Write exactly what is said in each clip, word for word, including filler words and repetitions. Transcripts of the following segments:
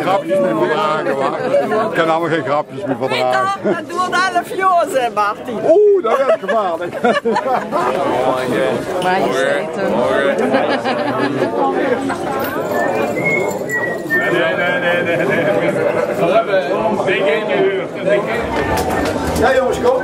Grapjes mit verdrage, wa? Ich kan allemaol gein grapjes mit verdrage. Dat doert elf jaor, zag Martin. Oeh, dat is gevaarlik. Majesteiten. Ja, jónges, kóm.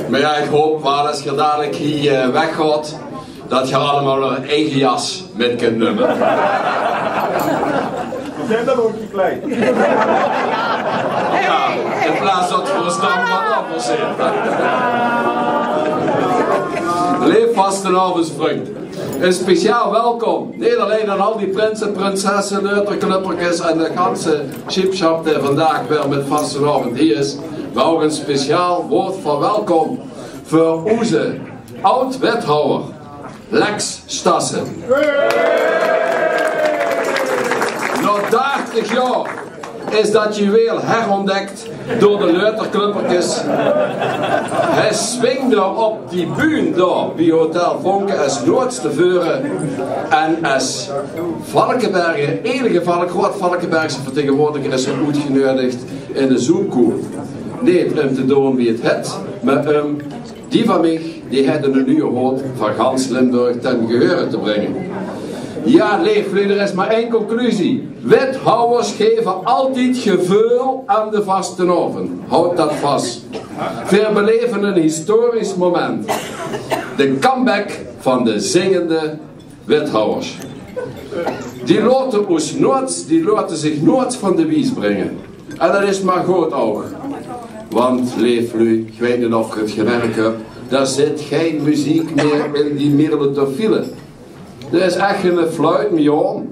Mer ja, ich haop waal, es geer dalik hie, eh, weggaot, dat geer allemaol eur eige jas mit kint numme. Zeen dat ouch die klein? Ja, in plaats dat geer ós dan wat anders zit. Leef vastelaovesvrung, ein speciaal welkom. Neet allein aan al die prinse, prinsesse, leuterklupperkes en de ganse sjipsjap dae vandaag weer mit vastelaovend hie is, mer ouch ein speciaal waord van welkom veur oze aod-wethouwer Lex Stassen. Nao dartig jaor is dat juweel herontdek door de leuterklupperkes. Hae swingde op die bühn dao bie Hotel Vonken es noeats te veure. En es Valkeberger, enige Valk-, groot Valkebergse vertegenwoordiger is hae oetgeneudig in de Zoomkoel. Neet um te doon wie 't hèt, mer um die van mich, die haet 'ne nuuje hood van gans Limburg ten geheure te bringe. Ja, leef luuj, d'r is mer ein conclusie. Wethouwers geve altied geveul aan de vastelaovend. Haot dat vas. Veer beleve ein historisch moment. De comeback van de zingende wethouwers. Die laote ós noeats, die laote zich noeats van de wies bringe. En dat is mer good ouch. Want, leef luuj, ich weit neet of geer 't gemerk höb, d'r zit gein meziek mieë in die mirlitophile. D'r is ech gein fluit mieë aon.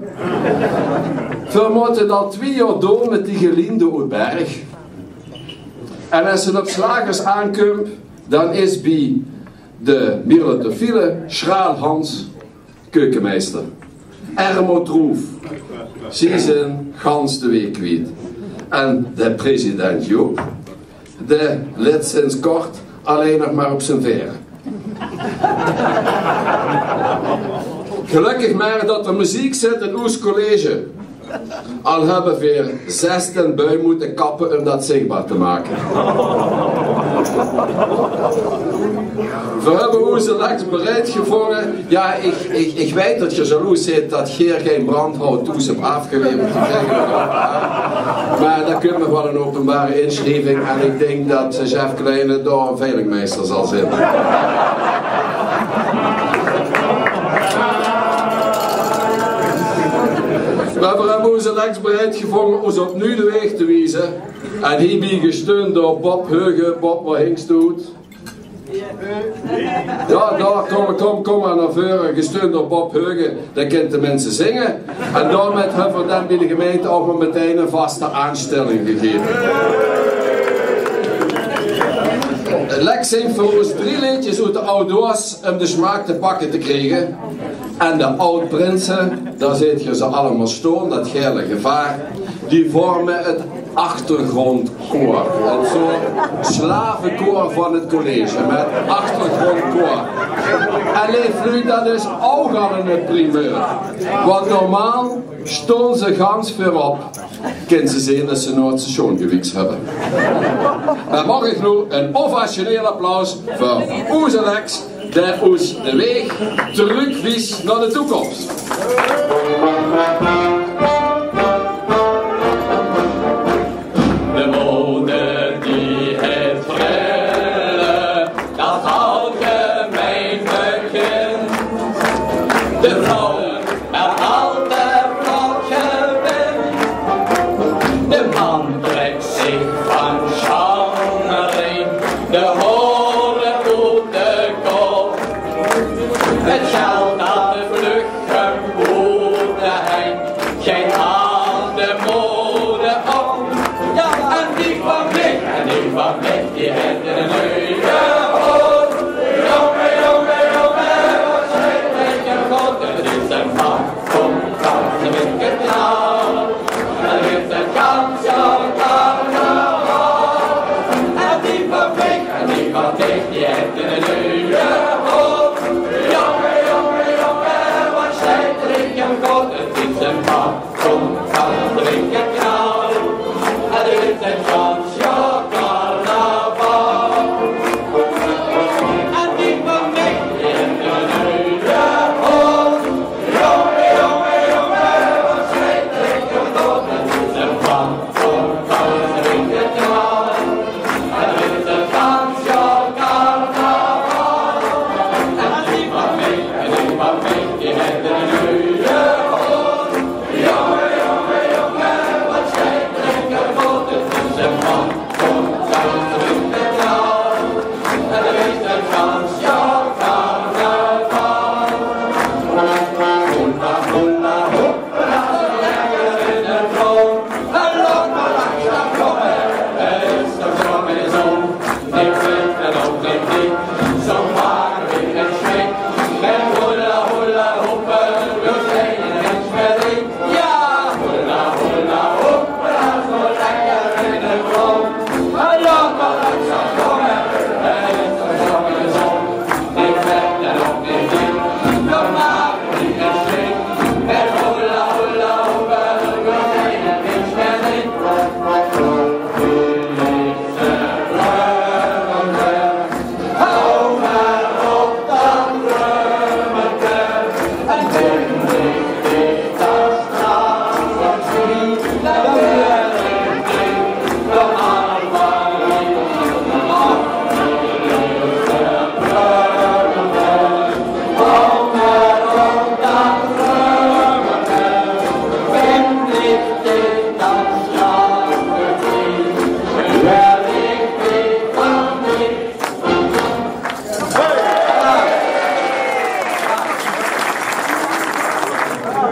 Veer mótte dat al twie jaor doon mit die geliende oet Berg. En es 't op slagers aankump, dan is bie de mirlitophile Schraal Hans keukemeister. Ermo Troef. Zie zeen gans de week kwiet. En de president Joep, dae lit sinds kort allein nog mer op zien vere. Gelökkig mer dat d'r meziek zit in oos college. Al höbbe veer zestien bui mótte kappe um dat zichbaar te make. Veer höbbe oze Lex bereid gevónge. Ja, ich, ich, ich weit dat geer jaloers zeet dat geer gein brandhout thoes höb aafgeleverd gekrege. Mer dao kump nog waal ein openbare insjrieving en ich dink dat Jeff Kleine dao veilingmeister zal zeen. Mer veer höbbe oze Lex bereid gevónge ós opnuuj de waeg te wieze. En hiebie gesteund door Bob Heugen. Bob, wo hings doe oet? Ja, dao, kóm, kóm, kóm mer nao veure. Gesteund door Bob Heugen, dae kint tenminste zinge. En daomit höbbe veer dan bie de gemeinte ouch mer metein ein vaste aanstelling gegaeve. Lex zingk veur ós drie leedjes oet de aw doos um de smaak te pakke te kriege. En de aod-prinse, dao zeet geer ze allemaol staon, dat gele gevaar, die vorme 't achtergrondkoor. Ein soort slavekoor van het college, mit achtergrondkoor. En leef luuj, det is ouch al ein primeur. Want normaal staon ze gans veurop. Kinne ze zeen det ze noe 't station gewiks höbbe. Dan maag ich noe ein ovationeel applaus veur oze Lex, dae oes de waeg trökwies nao de toekoms. De mode die haet vrede, det algemein bekind. De vrouw haet altied vlot gewind. De man trèk zich van Channery de haore oet de kop. Het geld det vlug oet de henj, geit aan de mode op. Jao, en die van mich, en die van mich, die haet ein nuuj hoop. Jónge, jónge, jónge, waat sjeit mich de god, het is ein man. Kom, kom, ze wint het knal. En wint het gans jaor carnaval. En die van mich, en die van mich, die haet ein nuuj hoop. Jónge, jónge, jónge, waat sjeit mich de god, het is ein man. Kom, kom, ze wint het knal. En wint het gans jaor carnaval. En die van mich, die haet ein nuuj hoop.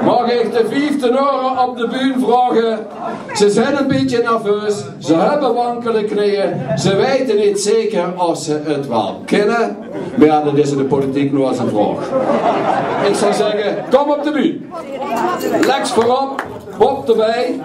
Maag ich de vief tenore op de bühne vraoge? Ze zeen ein bietje nerveus, ze höbbe wankele kneeë, ze weite neet zeker of ze 't waal kinne. Mer jao, det is in de politiek noe ins ein vraog. Ich zou zègke, kom op de bühne. Lex veurop, Bob d'rbie.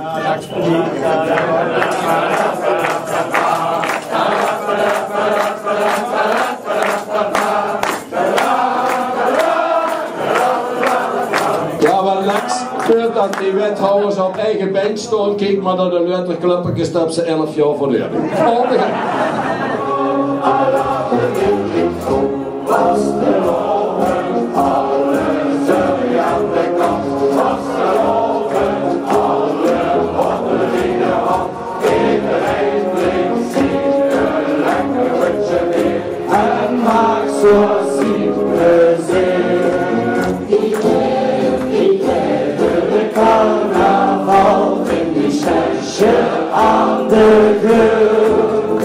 Jao, want Lex, veurdat die wethouwers op eige bein staon, kiek mer nao de luuter klöppekes det ze elf jaor verdeene. Ónbegrieplik. En maak zoe zien plezeer. Ich leef, ich leef de carnaval in die Sjetsje aan de Geul.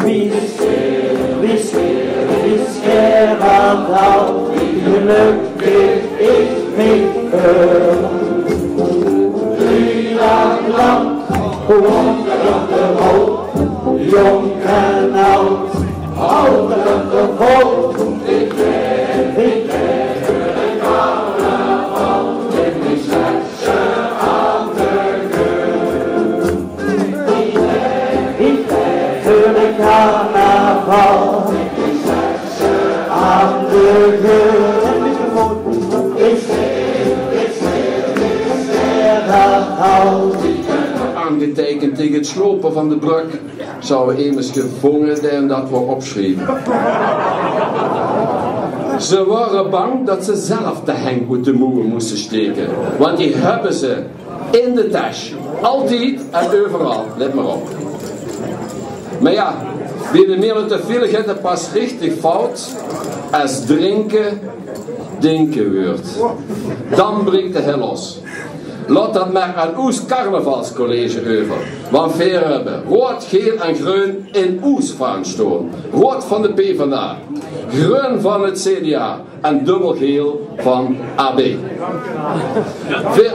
Wie scheer, wie scheer, wie scheer dat al, wie gelökkig ich mich veul. Wie dat land, wie dat land, jónk en aad, hou de vol. Ich leef, ich leef de carnaval in die Sjetsje aan de Geul. Carnaval aan de grond is, is carnaval. Aangeteikend tege 't slope van de brök. Zouwe emes gevónge dae dat wou opsjrieve. Ze waore bang dat ze zelf de henj oet de mouwe móste sjteke, want die höbbe ze in de tesj. Altied en euveral, let mer op. Mer jao, bie de Mierletophile geit 't pas richtig fout es drinke dinke weurt. Dan brik de hel los. Laot dat mer aan oes carnavalscollege euver. Want veer höbbe roead, geel en greun in oes vaan sjtoon. Roead van de P van de A, greun van 't C D A en dubbelgeel van A B. Veer...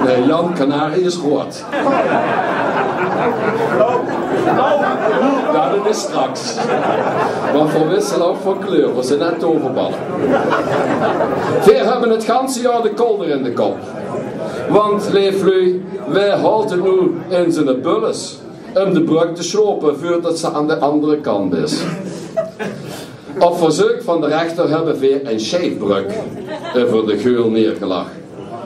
Nae, Jan Canarie is roead. Jao, dat is straks. Want veer wissele ouch van kleur, veer zeen net toverballe. Veer höbbe 't ganse jaor de kolder in de kop. Want, leef luuj, wae haolt 't noe in ziene bulles um de brök te sjlope veurdat ze aan de aandere kant is? Op verzeuk van de rechter höbbe veer 'n sjeifbrök euver de geul neergelag.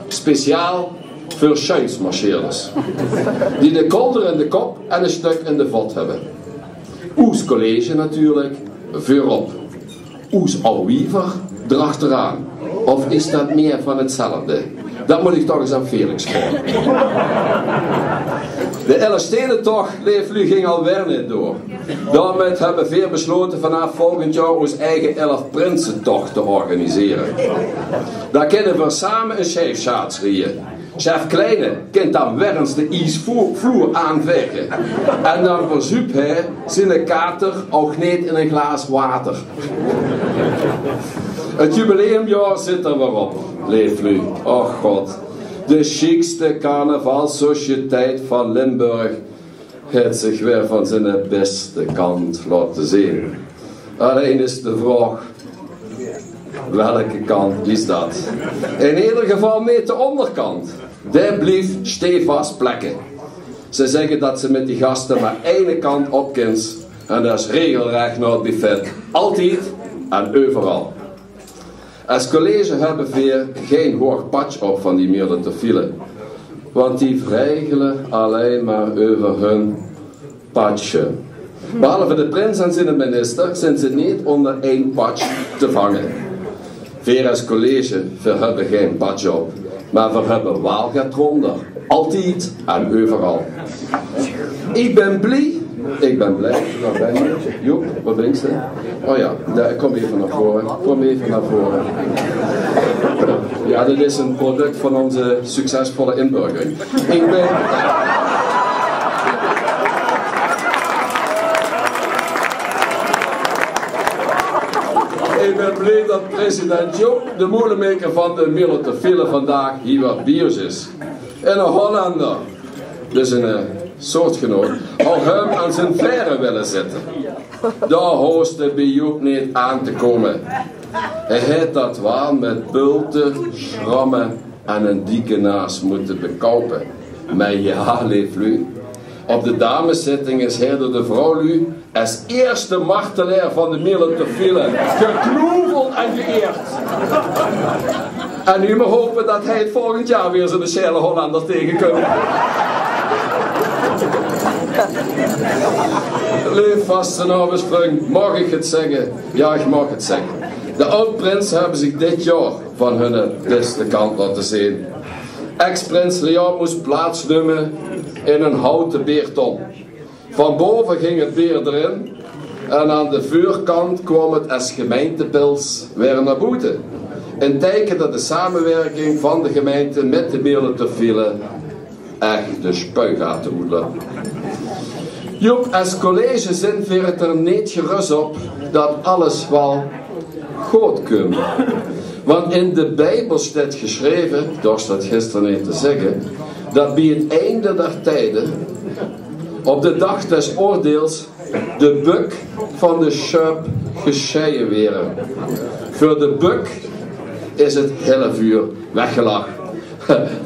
Speciaal veur sjuitsmarsjeerders die de kolder in de kop en e sjtök in de vot höbbe. Oes college natuurlik veurop. Oes aw wiever drachteraan. Of is dat mie van 'tzelfde? Dat mót iech toch ins aan Felix vraoge. De Elfstedentoch, leef luuj, ging alweer neet door. Daomèt höbbe veer beslote vanaaf volgend jaor oes eige Elfprinsentoch te organisere. Dao kinne veer same 'n sjeifsjaats rieje. Sjef Kleine kint dan weer ins de iesvloer aanvege. En dan verzuup heer ziene kater ouch neet in e glaas water. 't Jubileumjaor zit 'r weer op, leef luuj. Och god. De sjiekste carnavalssociëteit van Limburg haet ziech weer van ziene bèste kant laote zeen. Allein is de vraog: welke kant is dat? In eder geval neet de óngerkant. Dae blief sjtevas plekke. Ze zègke dat ze mèt die gaste mer eine kant op kins, en dat is regelrech nao 't buffet. Altied en euveral. Es college höbbe veer gein hoeg patsj op van die Mierletophile, want die wriegele allein mer euver hun patsje. Behalve de prins en ziene minister zint ze neet oonder ein patsj te vange. Veer es college, veer höbbe gein patsj op, mer veer höbbe waal get dronder. Altied en euveral. Iech bin blie. Iech bin blie. Wao bin iech? Joep, wao bin iech? O jao, dao, kom eve nao veure. Kom eve nao veure. Jao, dit is e produk van oonze succesvolle inburgering. Iech bin, iech bin blie tot president Joep, de moelemaeker van de Mierletophile, vandaag hei weer bie us is. En 'ne Hollender, dus 'n, eh, soortgenoot, hou häöm aan zien vere wille zitte. Dao hoofde bie Joep neet aan te kómme. Heer haet dat waal mèt bulte, sjramme en 'n dikke naas mótte bekoupe. Meh jao, leef luuj, op de dameszitting is heer door de vrouwluuj es ierste martelaer van de Mierletophile geknoeveld en geëerd. En noe mer hope dat heer 't volgend jaor weer zoe'ne sjaele Hollender tegekump. Leef vastelaovesvrung, maag iech 't zègke? Jao, iech maag 't zègke. De aod-prinse höbbe ziech dit jaor van hunne bèste kant laote zeen. Ex-prins Leon mós plaots numme in 'n houte beerton. Van bove ging 't beer d'rin en aan de veurkant kwaom 't es gemeintepils weer nao boete. E teike tot de samewèrking van de gemeinte mèt de Mierletophile ech de spuigate oetlöp. Joep, es college zint veer 't d'r neet gerös op tot alles waal good kump. Want in de Biebel steit gesjreve, dorst dat gister neet te zègke, tot bie 't einde der tieje, op de daag des oordeils, de bök van de sjäöp gesjeie waere. Veur de bök is 't hille vuur weggelag.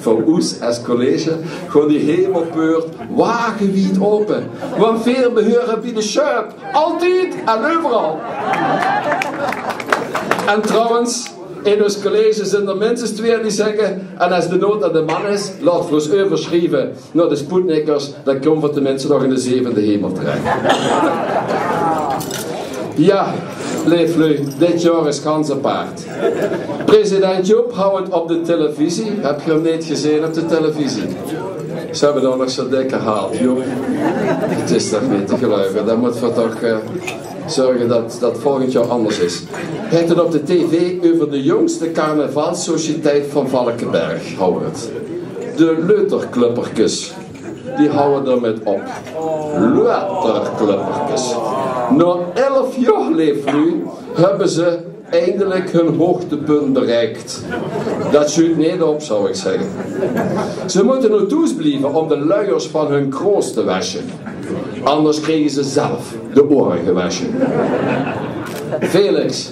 Veur oes es college gaon die hemelpeurt wagewied ope. Want veer beheure bie de sjöp, altied en euveral. En trouwens, in oes college zeen d'r minstens twieë die zègke: en es de nood aan de man is, laot v'r oes euversjrieve nao de Sputnikkers, dan kómme v'r teminste nog in de zevende hemel terech. Jao, leef luuj, dit jaor is gans apaart. President Joep hou 't op de televisie. Höb geer 'm neet gezeen op de televisie? Ze höbbe 't ouch nog zoe dik gehaold, Joep. 't Is toch neet te geluive. Dan mótte v'r toch, eh, zörge dat dat volgend jaor anders is. Haet 't op de tv euver de jóngste carnavalssociëteit van Valkeberg, hou 't. De Leuterklöpperkes. Die houwe d'r mit op. Leuterklöpperkes. Nao elf jaor, leef luuj, höbbe ze eindelik hun hoogtepunt bereik. Dat sjuut neet op, zou ik zeggen. Ze mótte noe thoes blieve óm de luiers van hun kroos te wesje. Anders kriege ze zelf de ore gewesje. Felix,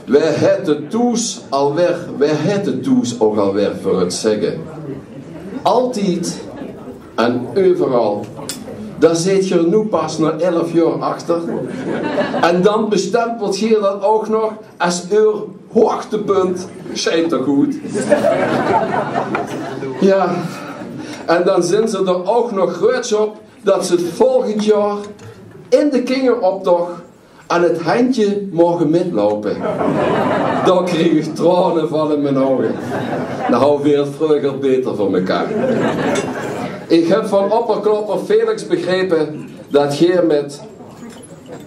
wae haet 't thoes alweer, wae haet 't thoes ouch alweer veur 't zègke? Altied en euveral. Dao zeet geer noe pas nao elf jaor achter. En dan bestempelt geer dat ouch nog es eur hoogtepunt. Sjijnt toch good? Jao. En dan zeen ze d'r ouch nog gruuets op dat ze 't volgend jaor in de kingeroptoch aan 't hendje moge mitloupe. Dan krieg ich traone van in mien ouge. Dan houwe veer 't vreuger beter veur mekaar. Ich höb van opperklopper Felix begrepe dat geer mit,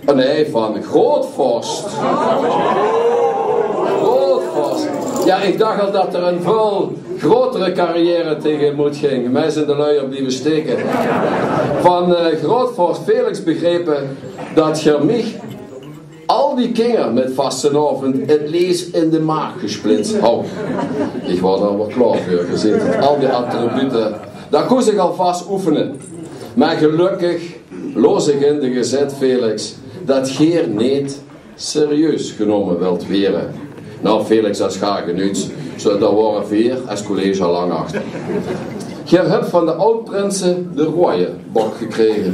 oh nae, van grootvorst. Grootvorst. Jao, ich dach al dat d'r ein väöl grotere carrière tegemoet ging. Mich zeen de luier blieve steke. Van, eh, grootvorst Felix begrepe dat geer mich al die kinger mit vastenaovend 't lees in de maag gesplits houw. Ich waor d'r waal klaor veur, geer zeet 't, al die attribute. Dao kós ich alvas oefene. Mer gelökkig loos ich in de gezèt, Felix, dat geer neet serieus genómme wilt waere. Noe, Felix, es gaar genuuts, zo, dao waore veer es college al lang achter. Geer höb van de aod-prinse de roeje bok gekrege.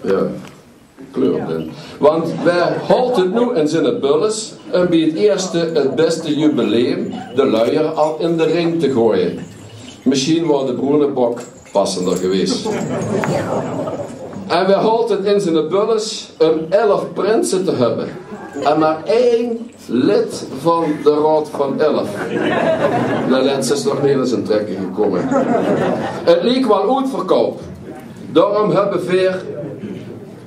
Jao. Kleurblind. Want wae haolt 't noe in ziene bulles óm bie 't ierste 't bèste jubileum de luier al in de ring te goeaje? Mesjien waor de broene bok passender gewaes. En wae haolt 't in ziene bulles óm elf prinse te höbbe en mer ein lid van de Raod van Elf. De lètste is nog neet ins in trekke gekómme. 't Liek waal oetverkoup. Daoróm höbbe veer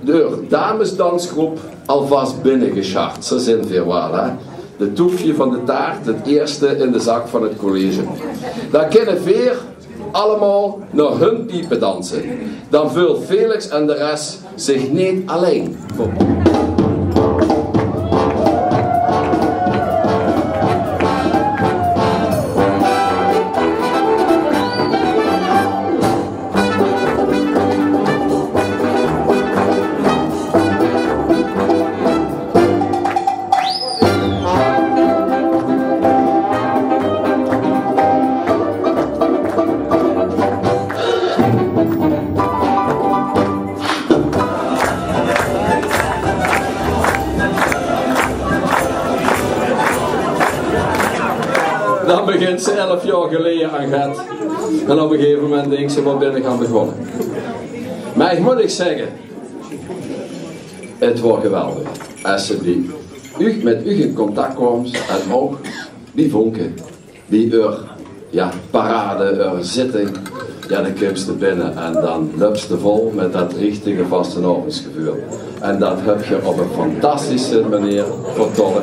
de damesdansgroep alvas binnegesjart. Zo zeen veer waal, hè. De toefje van de taart, 't ierste in de zak van 't college. Dan kinne veer allemaol nao hun piepe danse. Dan veult Felix en de res zich neet allein. Dan begint ze elf jaor geleje aan get. En op een gegeven moment dinkt ze: "Wat ben ik aan begonnen?" Maar ik moet echt zeggen, het was geweldig. Als ze die, u, met u in contact kwam en ook die vonken. Die eur, ja, parade, eur zitting. Ja, dan kumps te binne en dan löps te vol mit dat richtige vastelaovesgeveul. En dat höb geer op ein fantastische meneer vertolk.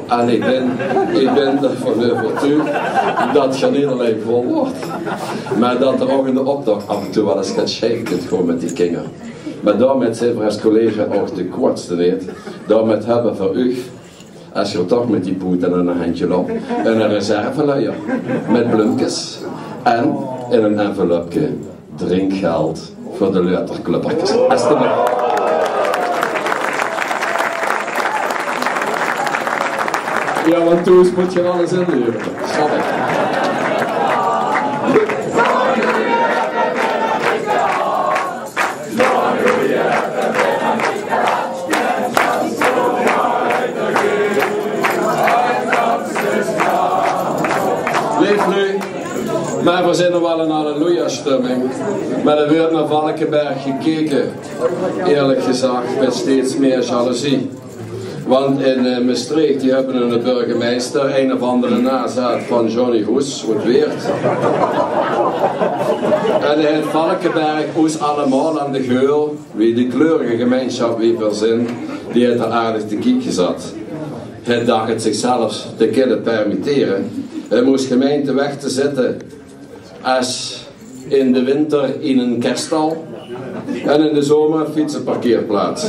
En ich bin, ich bin d'rvan euvertuug dat geer neet allein vol wuuert, mer dat d'r ouch in de optoch af en toe waal ins get sjeef kunt gaon mit die kinger. Mer daomit zeen v'r es college ouch de kwaadste neet. Daomit höbbe v'r uch, es geer toch mit die poet in ein hendje löp, ein reserveluier mit blumkes en in ein envelupke drinkgeld veur de Leuterklöpperkes. Estebleef. Ja, want thoes mót geer alles inlevere. Snap ich. Mer veer zeen noe waal in halleluja-stumming. Mer d'r weurt nao Valkeberg gekeke, eerlik gezag, mit steeds mieë jaloezie. Want in, eh, Mestreech, die höbbe 'ne burgemeister, ein of anger nazaat van Johnny Hoes oet Weert. En dae haet Valkeberg, oos allemaol aan de Geul, wie de kleurige gemeinsjap wie veer zeen, die haet 'r aardig te kiek gezat. Hae dach 't zichzelf te kinne permittere. Hae mós gemeinte weg te zitte es in de winter in 'ne kerststal en in de zomer fietsenparkeerplaats.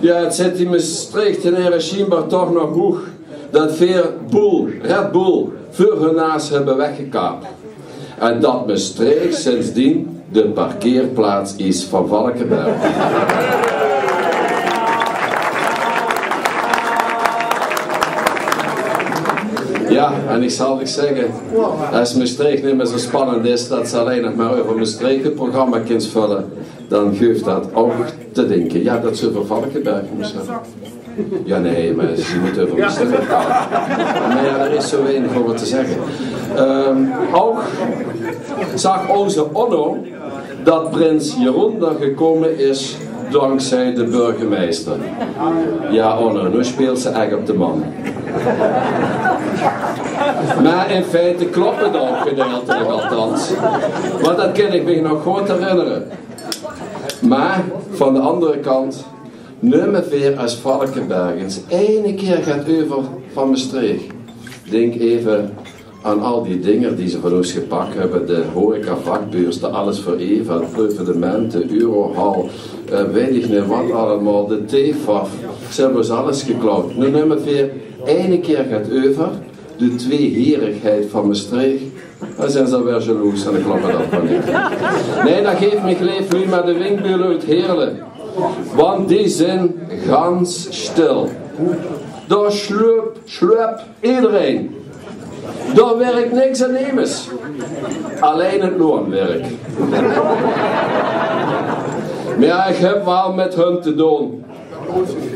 Jao, 't zit die Mestreechtenere sjienbaar toch nog hoeg dat veer Boel, Red Bull, veur hun naas höbbe weggekaap. En dat Mestreech sindsdien de parkeerplaats is van Valkeberg. Jao, en ich zal dich zègke, es Mestreech neet mieë zo spannend is dat ze allein nog mer euver Mestreech 't programma kins völle, dan guf dat ouch te dinke. Jao, dat ze euver Valkeberg mós höbbe. Jao, nae, mer ze mót euver Mestreech kómme. Nae, jao, d'r is zo weinig euver te zègke. Ehm, ouch zag ózze Onno dat prins Jeroen d'r gekómme is dankzij de burgemeister. Jao, Onno, noe speels se ech op de man. Mer in feite klop 't ouch gedeiltelik, althans. Want dat kin ich mich nog good herinnere. Mer van de anger kant, numme veer es Valkebergers eine kier get euver van Mestreech. Dink effe aan al die dinger die ze van ós gepak höbbe, de horecavakbeurs, de Alles veur Eva, 't Prevenementen, Eurohal, eh, weit ich neet wat allemaol, de Tefaf. Ze höbbe ós alles geklaud. Noe numme veer eine kier get euver, de tweehierigheid van Mestreech. Dan zeen ze alweer jaloers en dan klop 't ouch weer neet. Nae, dan geef mich, leef luuj, mer de Winkbülle oet Heerle. Want die zeen gans stil. Dao sjlup, sjlup ederein. Dao wirk niks aan nemes. Allein 't loon wirk. Mer jao, ich höb waal mit hun te doon.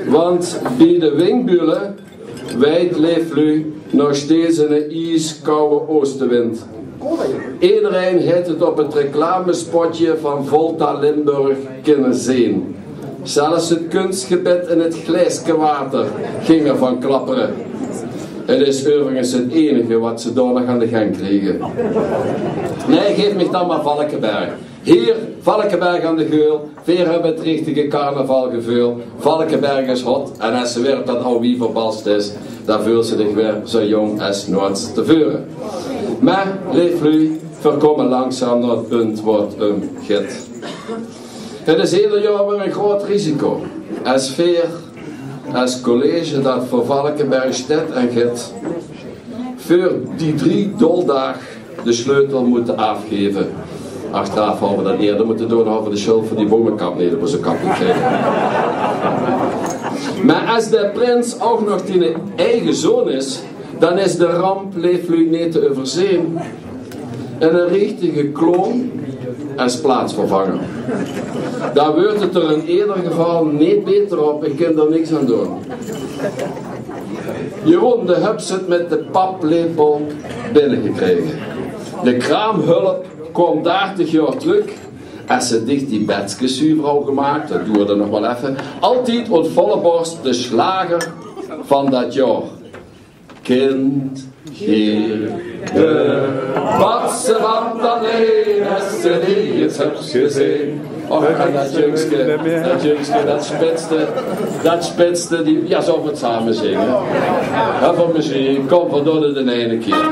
Want bie de Winkbülle weit, leef luuj, nog steeds 'ne ieskouwe oostewind. Ederein haet 't op 't reclamespotje van Volta Limburg kinne zeen. Zelfs 't kunstgebit in 't glaeske water ging d'r van klappere. 't Is euverigens 't einige wat ze dao nog aan de gang kriege. Nae, geef mich dan mer Valkeberg. Hie, Valkeberg aan de Geul, veer höbbe 't richtige carnavalgeveul. Valkeberg is hot en es se weer op dat aw wieverbal steis, dan veuls se dich weer zo jóng es noeats te veure. Mer, leef luuj, veer kómme langzaam nao 't punt wo 't um geit. 't Is eder jaor weer ein groeat risico. Es veer, es college dat veur Valkeberg steit en geit, veur die drie doldaag de sleutel mótte aafgeve. Achteraaf hawwe v'r dat eerder mótte doon, hawwe v'r de sjuld veur die bomekamp neet op ózze kap gekrege. Mer es de prins ouch nog diene eige zoon is, dan is de ramp, leef luuj, neet te euverzeen. En 'ne richtige clown es plaatsvervanger. Dao weurt 't d'r in eder geval neet beter op, ich kin d'r niks aan doon. Jeroen, de höbs 't mit de paplepel binnegekrege. De kraamhulp kwaam dartig jaor trök. Es se dich die betskes zuver haw gemaak, dat doerde nog waal effe, altied oet volle bors de sjlager van dat jaor. Kind, geer de batse van dat leen, es se die ins höbs gezeen. Och, en dat jungske, dat jungske, dat spitste, dat spitste, die, jao, zólle v'r 't same zinge? Jao, veur meziek, kóm, v'r doon 't in eine kier.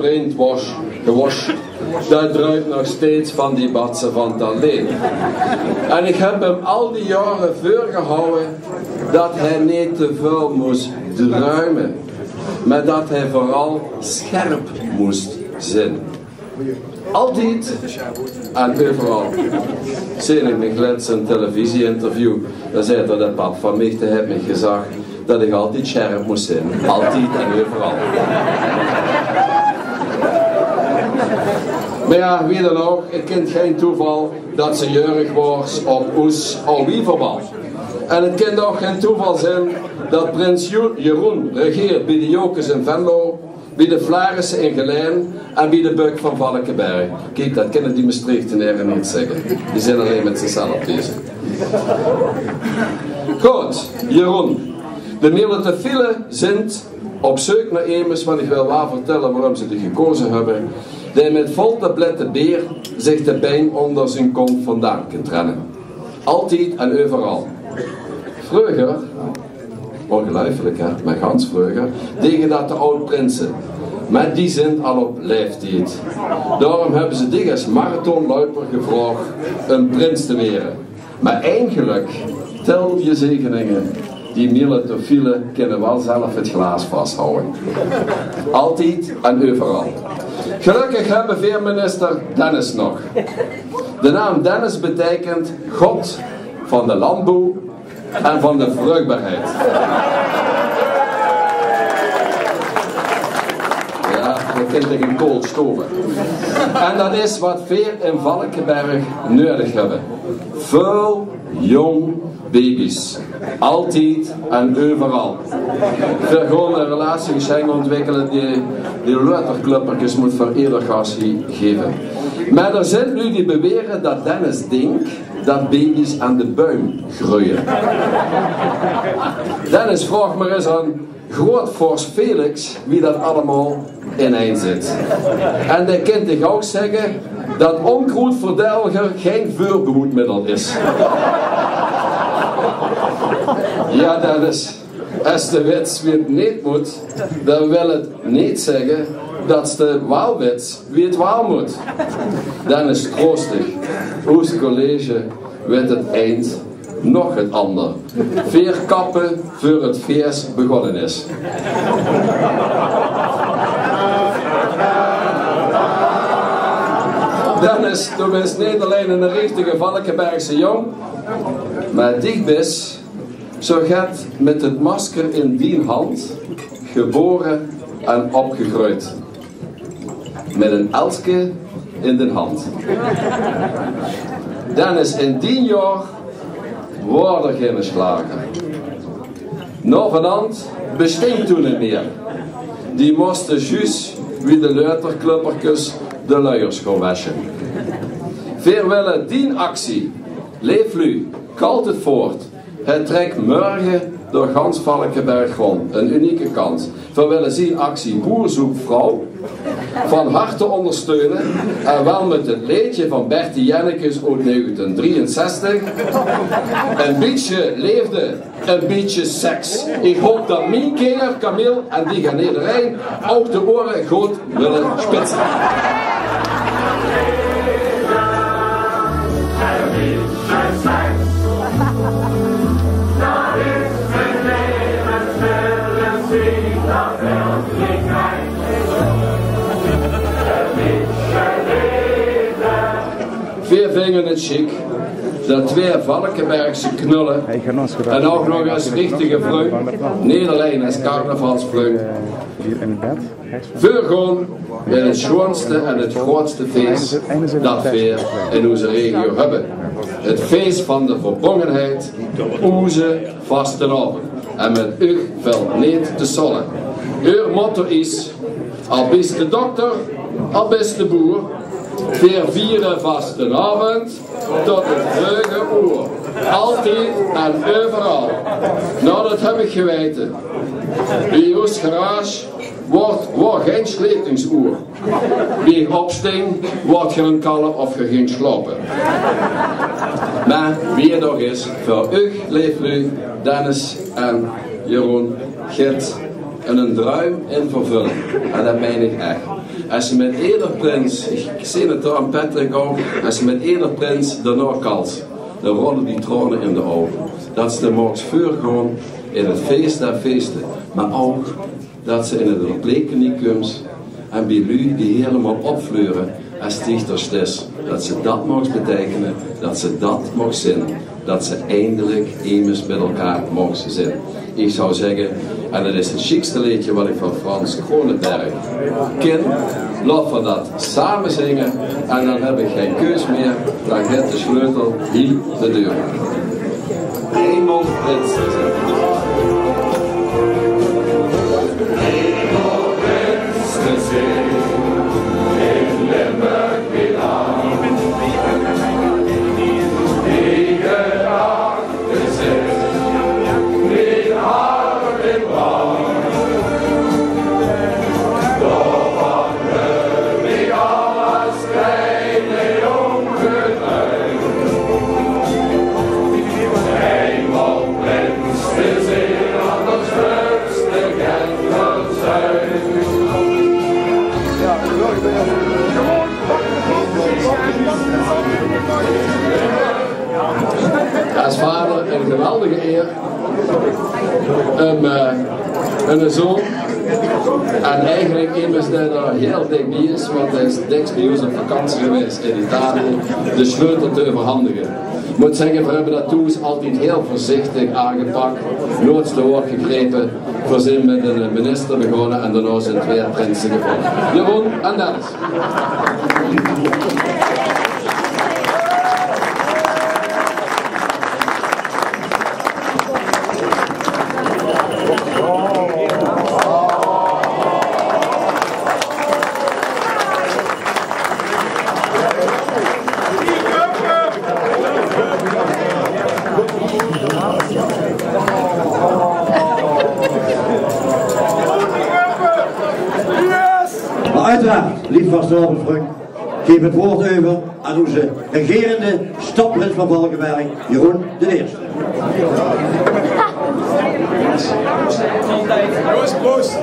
Vriend waor gewosj, dae druimp nog steeds van die batse van Talleen. En ich höb 'm al die jaore veurgehawwe dat hae neet te väöl mós druime, mer dat hae veural sjerp mós zeen. Altied en euveral. Zeen ich mich lets ein televisie-interview, dan zaet 'r: "De pap van mich, dae haet mich gezag dat ich altied sjerp mós zeen. Altied en euveral." Mer jao, wie dan ouch, 't kint gein toeval dat se jäörig waors op oes Alwieverbal. En 't kint ouch gein toeval zeen dat prins Jo-, Jeroen regeert bie de Jocus in Venlo, bie de Flarisse in Gelaen en bie de Bök van Valkeberg. Kiek, dat kinne die Mestreechtenere neet zègke. Die zeen allein mit zichzelf bezig. Good, Jeroen. De Milotofiele zint op zeuk nao emes, want ich wil waal vertèlle waorum ze die gekaoze höbbe, dae mit vol tablette beer zich de pien ónger zien kont vandaan kint renne. Altied en euveral. Vreuger, óngeluifelik hè, mer gans vreuger, dege dat de aod-prinse. Mer die zint al op laeftied. Daorum höbbe ze dich es marathonluiper gevraog um prins te waere. Mer eigelek, tel je zegeninge, die Milotofiele kinne waal zelf 't glaas vashawwe. Altied en euveral. Gelökkig höbbe veer minister Dennis nog. De naam Dennis beteikent god van de landboew en van de vruchbaarheid. Jao, dat kint 'r in Kool stove. En dat is wat veer in Valkeberg nuuedig höbbe. Väöl jóng baby's. Altied en euveral. Veer gaon ein relatie mit ze óntwikkele die, die leuterklöpperkes mót veur eder gas hie gaeve. Mer d'r zint luuj die bewere dat Dennis dink dat baby's aan de buim greuje. Dennis, vraog mer ins aan groeatvors Felix wie dat allemaol inein zit. En dae kint dich ouch zègke dat ónkroedverdelger gein veurboedmiddel is. Jao, Dennis, es te wits wie 't neet mót, dan wil 't neet zègke dat te waal wits wie 't waal mót. Dennis, troos dich. Oes college wit 't eins nog 't ander. Veer kappe veur 't fees begónne is. Dennis, doe bis neet allein eine richtige Valkebergse jóng, mer dich bis, zoe get mit 't masker in dien hand, gebore en opgegreujd. Mit ein elske in de hand. Dennis, in dien jaor waor d'r geine sjlager. Nao venant bestóng toen neet mieë. Die móste zjus wie de leuterklöpperkes de luiers gaon wesje. Veer wille dien actie, leef luuj, kalt 't voort. Hae trèk mörge door gans Valkeberg rónd. Ein unieke kans. Veer wille zien actie Boer zoekt vrouw van harte óngersteune. En waal mit 't leedje van Bertie Jennekes oet negentien drieënzestig. Ein bietje leefde, ein bietje seks. Ich haop dat mien kinger, Camille en die van ederein ouch de ore good wille spitse. Veer vinge 't sjiek dat twee Valkebergse knulle en ouch nog ins richtige vrung, neet allein es carnavalsvrung, veurgaon in 't sjoonste en 't groeatste fees dat veer in oze regio höbbe. 't Fees van de verbóngenheid, oze vastenaovend. En mit uch vèlt neet te solle. Eur motto is: al bis te dokter, al bis te boer, veer viere vastenaovend tot 't veuge oer. Altied en euveral. Noe, dat höb ich geweite. Bie oes garage waor, waor gein sletingsoer. Bie opsting waort gein kalle of gein sjlaope. Mer wie 't ouch is, veur uch, leef luuj, Dennis en Jeroen, git En 'ne druim in vervulling. En det mein ich ech. Es se mit eder prins, ich zeen 't dao aan Patrick ouch, es se mit eder prins daonao kals, dan rolle die traone in de ouge. Det se de moogs veurgaon in 't fees der feeste, mer ouch det se in 't verpleegteniek kums en bie luuj die hielemaol opfleure es dichter stis, det se det moogs beteikene, det se det moogs zeen, det se eindelik emes mit elkaar moogs zeen. Ich zou zègke, en det is 't sjiekste leedje waat ich van Frans Croonenberg kin, laot v'r det same zinge en dan höb ich gein keus mieë, dan geit de sleutel hie de deur oet. Eenmaal prins te zeen. Eenmaal prins te zeen. In Limburg weer aan. Iedere dag te zeen. Weer aan in brand. Daarvan höb ich al es kleine jóng gedruimp. Eenmaal prins te zeen, anders höbs te gein verzuim. Es vader ein geweldige eer um, eh, eine zoon, en eigelik emes dae d'r hiel dik bie is, want hae is dèks bie ós op vakantie gewaes in Italië, de sleutel te euverhandige. Ich mót zègke, veer höbbe det thoes altied hiel veurzichtig aangepak, noeats te hoog gegrepe. Veer zeen mit eine minister begós en daonao zeen twee prinse gevolg. Jeroen en Dennis. Mer oeteraard, leef vastelaovesvrunj, ich gaef 't waord euver aan ózze regerende stadprins van Valkeberg, Jeroen d'n Ierste. Proost, proost.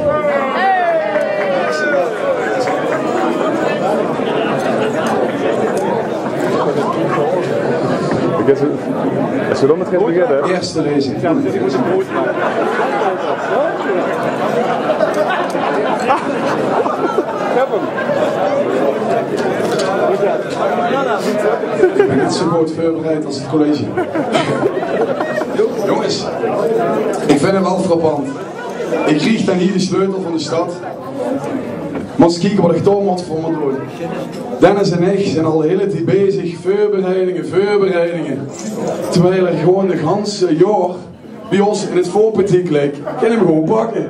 Is 't dan meteen begin, hè? Eerste lezing. Ich bön net zo good veurbereid es 't college. Jónges, ich vinj 't waal frappant. Ich krieg dan hie de sleutel van de stad. Mós kieke waat ich dao mót veur mót doon. Dennis en ich zeen al de hiele tied bezig. Veurbereidinge, veurbereidinge. Terwiel 'r gewoon de ganse jaor bie ós in 't veurpartiek ligk, kin ich 'm gewoon pakke.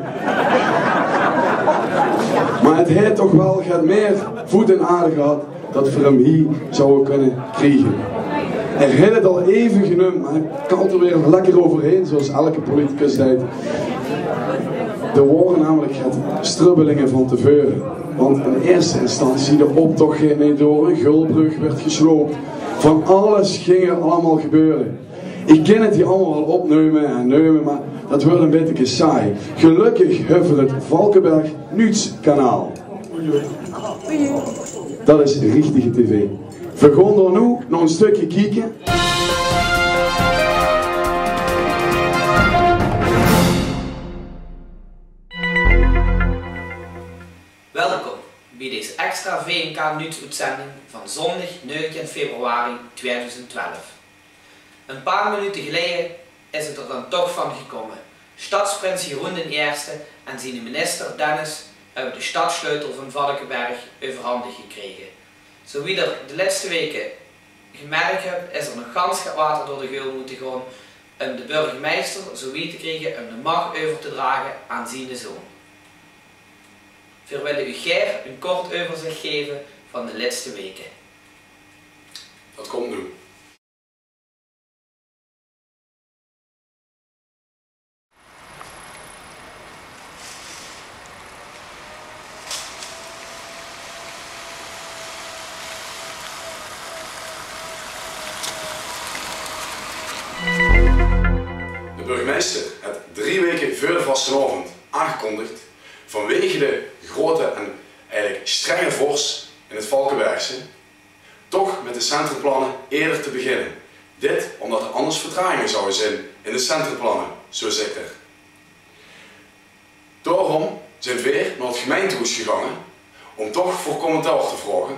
Mer 't haet toch waal get mieë voet in aarde gehad det veer 'm hie zouwe kinne kriege. 'r Haet 't al effe genump, mer 't kalt d'r weer lekker euverhaer, zoeas eder politicus deit. D'r waore namelik get strubbelinge van te veure. Want in eerste instantie, de optoch góng neet door, 'n Gulbrug woort gesloop. Van alles góng d'r allemaol gebeure. Ich kin 't hie allemaol waal opnumme en numme, mer det wuuert 'n bietje saai. Gelökkig höbbe veer 't Valkeberg Nuuts kanaal. Det is richtige tv. Veer gaon d'r noe nog 'n stökske kieke. Welkom bie dees extra V N K Nuuts-oetzending van zóndig negentien februari tweeduizend twelf. Ein paar minute geleje is 't d'r dan toch van gekómme. Stadsprins Jeroen d'n Ierste en ziene minister Dennis höbbe de stadssleutel van Valkeberg euverhandig gekrege. Zoe wie d'r de lètste waeke gemerk höb, is d'r nog gans get water door de geul mótte gaon um de burgemeister zoe wied te kriege um de mach euver te drage aan ziene zoon. Veer wille uch gaer ein kort euverzich gaeve van de lètste waeke. Det kump noe. De burgemeister haet drie waeke veur de vastelaovend aangekondigd vanwege de grote en eigelik strenge vorst in 't Valkebergse toch mit de centrumplanne eerder te beginne. Dit ómdat d'r anders vertraginge zouwe zeen in de centrumplanne, zo zèk d'r. Daorum zeen veer nao 't gemeintehoes gegange óm toch veur commentaar te vraoge,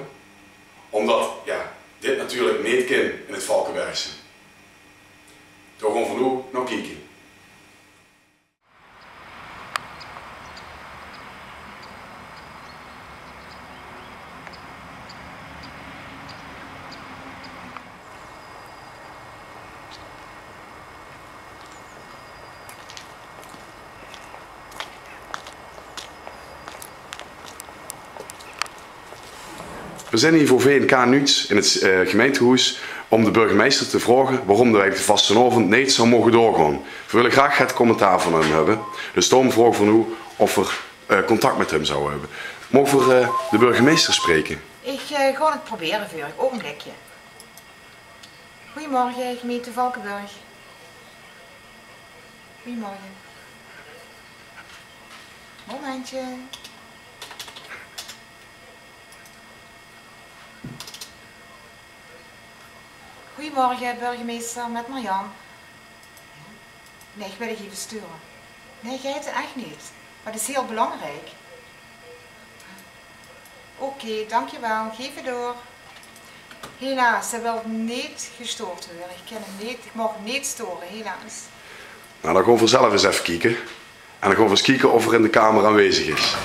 ómdat, jao, dit natuurlik neet kin in 't Valkebergse. Dao gaon veer noe nao kieke. Veer zeen hie veur V N K Nuuts in 't, eh, gemeintehoes óm de burgemeister te vraoge waorum d'r eigelik de vastenaovend neet zou moge doorgaon. Veer wille graag 't commentaar van häöm höbbe. Dus daorum vraoge veer noe of veer, eh, contact mit häöm zouwe höbbe. Moge veer, eh, de burgemeister spreke? Ich, eh, gaon 't probere veur uch. Ougenblikje. Goeiemorge, gemeente Valkeberg. Goeiemorge. Momentje. Goeiemorge, burgemeister, mit Marjan. Nae, ich wil dich effe sture. Nae, geite ech neet. Mer det is hieël belangriek. Oké, dankjewel. Gaef 't door. Helaas, hae wilt neet gestoord waere. Ich kin 'm neet, ich maag 'm neet store, helaas. Nou, dan gaon veer zelf ins effe kieke. En dan gaon veer ins kieke of 'r in de kamer aanwezig is.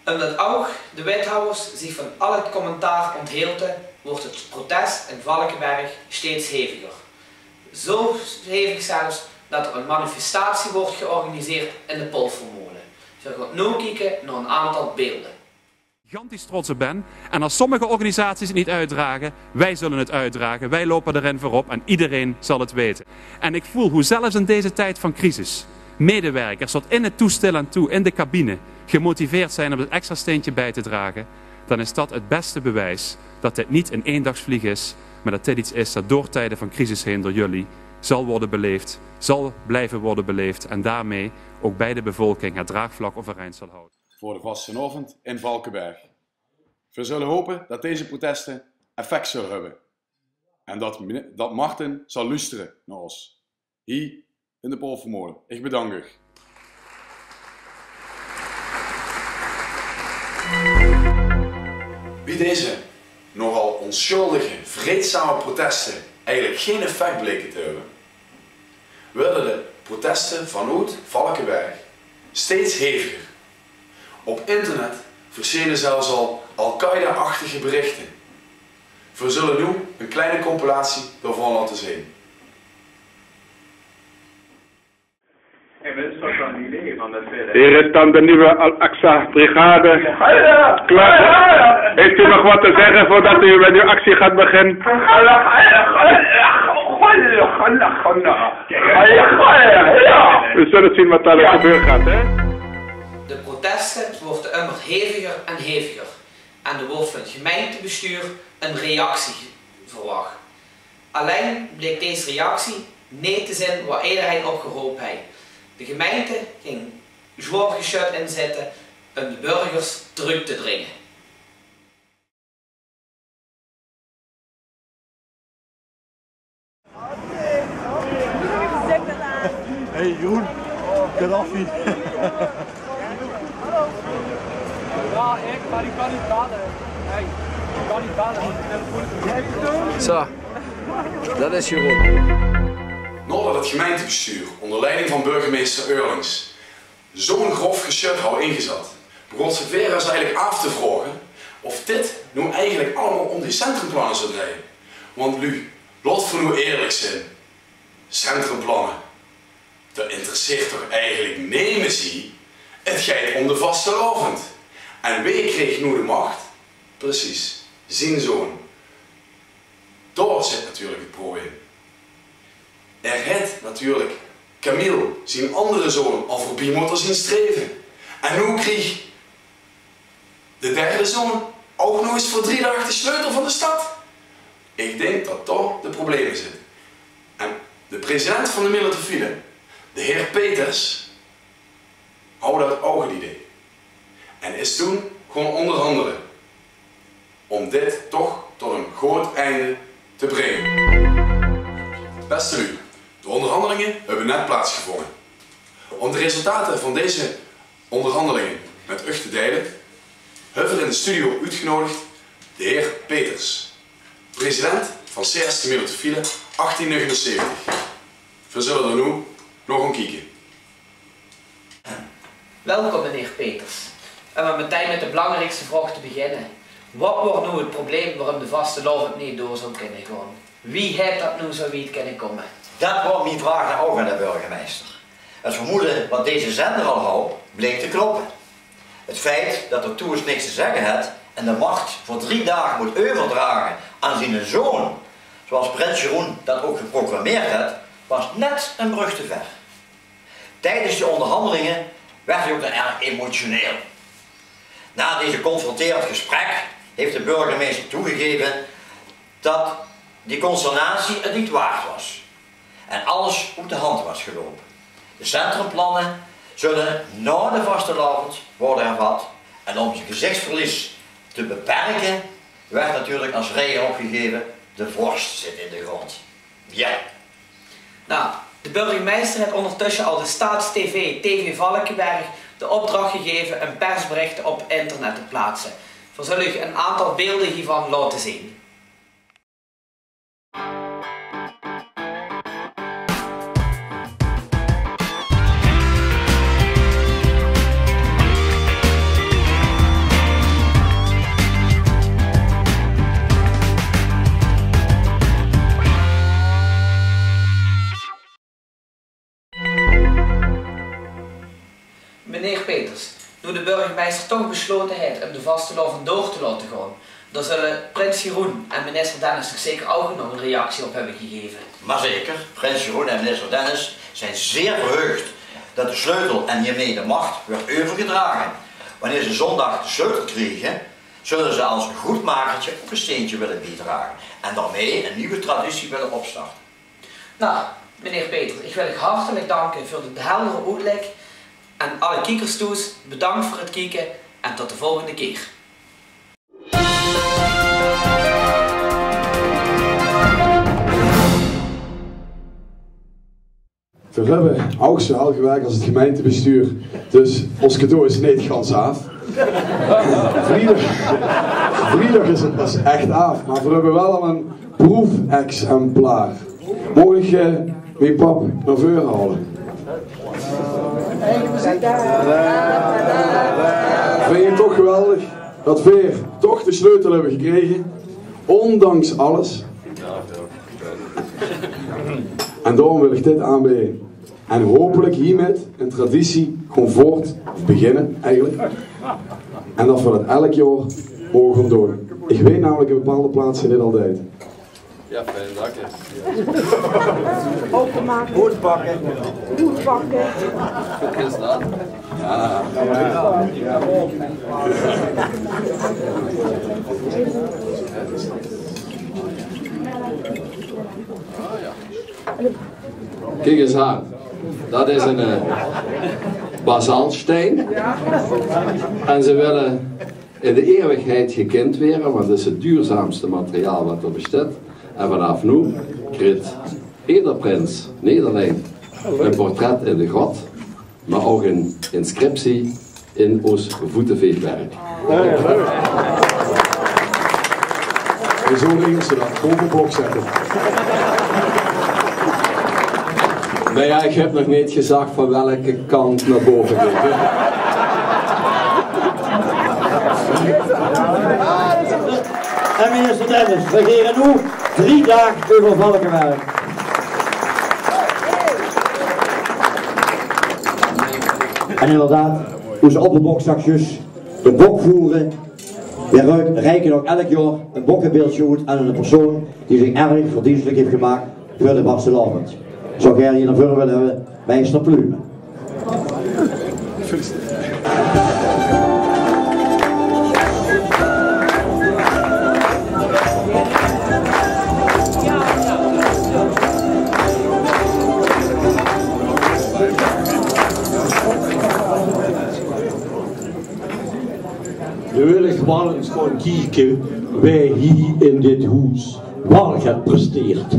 Umdat ouch de wethawwers zich van al 't commentaar onthilde, woort 't protest in Valkeberg steeds heviger. Zo hevig zelfs dat er een manifestatie wordt georganiseerd in de Polvermolen. Zo gaon v'r noe kieke nao een aantal beelden. Gigantisch trots op ben. En als sommige organisaties het niet uitdragen, wij zullen het uitdragen. Wij lopen erin voorop en iedereen zal het weten. En ik voel hoe zelfs in deze tijd van crisis medewerkers tot in het toestel aan toe in de cabine gemotiveerd zijn om het extra steentje bij te dragen, dan is dat het beste bewijs dat dit niet een eendagsvlieg is, maar dat dit iets is dat door tijden van crisis heen door jullie zal worden beleefd, zal blijven worden beleefd en daarmee ook bij de bevolking het draagvlak overeind zal houden. Veur de vastenaovend in Valkeberg. Veer zulle hope dat deze proteste effect zulle höbbe en dat, dat Marten zal lustere nao ós. Hie in de Polvermolen. Ich bedank uch. Wie deze nogal ónsjuldige, vreedzame proteste eigelik gein effect bleke te höbbe, woorte de proteste vanoet Valkeberg steeds heviger. Op internet versjene zelfs al Al-Qaeda-achtige berichte. Veer zulle noe ein kleine compilatie daovan laote zeen. Hier is dan de nieuwe Al-Aqsa Brigade. Klaar. Heeft u nog wat te zeggen voordat u met uw actie gaat beginnen? We zullen zien wat daar gebeuren gaat, hè? De proteste woorte ummer heviger en heviger en d'r woort van 't gemeintebestuur 'n reactie verwach. Allein bleek dees reactie neet te zeen woa ederein op gerope hei. De gemeinte ging zwoar gesjut inzette um de burgers trök te dringe. Hey Jeroen, Gaddafi. Zo, dat is Jeroen. Naodet het gemeintebestuur ónder leiding van burgemeister Eurlings zo'n grof gesjut haw ingezat, begós Vera zich eigelik aaf te vraoge of dit noe eigelik allemaol óm die centrumplanne zou drejje. Want luuj, laot v'r noe eerlik zeen. Centrumplanne, dat interesseert toch eigelik nemes hie? Het geit óm de vastelaovend. En wae kreeg noe de mach? Precies, zien zoon. Dao zit natuurlik het probleem. Hae haet natuurlik Camille, zien andere zoon, al veurbie mótte zeen streve. En noe kreeg de derde zoon ouch nog ins veur drie daag de sleutel van de stad. Ik dink dat dao de probleme zitte. En de president van de Millertophile, de heer Peters, haw dat ouch het idee. En is toen gaon ónderhandele óm dit toch tot ein good einde te bringe. Beste luuj, de ónderhandelinge höbbe net plaatsgevónje. Óm de resultate van deze ónderhandelinge mit uch te deile, höbbe v'r in de studio oetgeneudig de heer Peters, president van C S T Millertophile achttien negenenzeventig. V'r zulle d'r noe nao gaon kieke. Welkom, meneer Peters. En v'r metein mit de belangriekste vraog te beginne. Wat waor noe het probleem waoróm de vastelaovend neet door zou kinne gaon? Wie haet dat noe zo wied kinne kómme? Dat waor mien vraog dan ouch aan de burgemeister. Het vermoede wat deze zender al haw, bleek te kloppe. Het feit dat er thoes niks te zegge haet en de mach veur drie daag mót euverdrage aan ziene zoon, zoals prins Jeroen dat ouch geproclameerd haet, waas net ein brug te ver. Tijdens de ónderhandelinge waerd hae ouch dan erg emotioneel. Na deze confronterend gesprek haet de burgemeister toegegeve dat die consternatie het neet waard waas en alles oet de hand waas geloupe. De centrumplanne zulle nao de vastelaovend waere hervat en óm ze gezichtsverlies te beperke, waerd natuurlik als raeje opgegeve: de vorst zit in de grond. Ja. Nou, de burgemeister haet óndertösse al de Staats-TV, TV Valkeberg, de opdrach gegeve óm persberichte op internet te plaatse. V'r zulle uch ein aantal beelde hievan laote zeen. Meneer Peters, noe de burgemeister toch beslote haet óm de vastelaovend door te laote gaon, dao zulle prins Jeroen en minister Dennis toch zeker ouch nog ein reactie op höbbe gegeve. Maar zeker, prins Jeroen en minister Dennis zijn zeer verheugd dat de sleutel en hiermee de macht werd overgedragen. Wanneer ze zondag de sleutel krijgen, zullen ze als een goed makertje ook een steentje willen bijdragen en daarmee een nieuwe traditie willen opstarten. Nou, meneer Peters, ich wil uch hartelik danke veur de heldere oetlèk. En alle kiekers thoes, bedank veur het kieke en tot de volgende kier. Veer höbbe ouch zoe hel gewèrk es 't gemeintebestuur, dus ós cadeau is neet gans aaf. Vriedig, vriedig is 't pas ech aaf, mer veer höbbe waal al ein proefexemplaar. Maag ich, eh, mien pap nao veure haole? Vinj ich 't toch geweldig dat veer toch de sleutel höbbe gekrege, ondanks alles. En daorum wil ich dit aanbeje. En hopelik hiermit ein traditie gewoon voort beginne, eigelik. En dat veer dat elk jaor moge gaon doon. Ich weit namelik ein bepaalde plaats die dit al deit. Ja, fijn, dank je. Openmaken. Goed pakken. Goed pakken. Is dat? Ja. Kiek ins aan. Dat is ein, eh, basaltstein. En ze wille in de eeuwigheid gekind waere, want dat is het duurzaamste materiaal wat er besjteit. En vanaaf noe kriet eder prins neet allein ein portret in de grot, mer ouch ein inscriptie in oos voeteveegwerk. Wieso regels ze dat? Boven box zetten. Nou ja, ik heb nog niet gezegd van welke kant naar boven. En minister Dennis, we gere noe drie daag euver Valkewerk. En inderdaad, oos opperboksakjes, de bokvoere, we ruik-, reiken ook elk jaar een bokkenbeeldje uit aan een persoon die zich erg verdienstelijk heeft gemaakt voor de vastelaovend. Zou jij die naar voren willen hebben? Meister Plumen. Nu wil ik wel eens gaan kijken wie hier in dit hoes wel gaat presteert.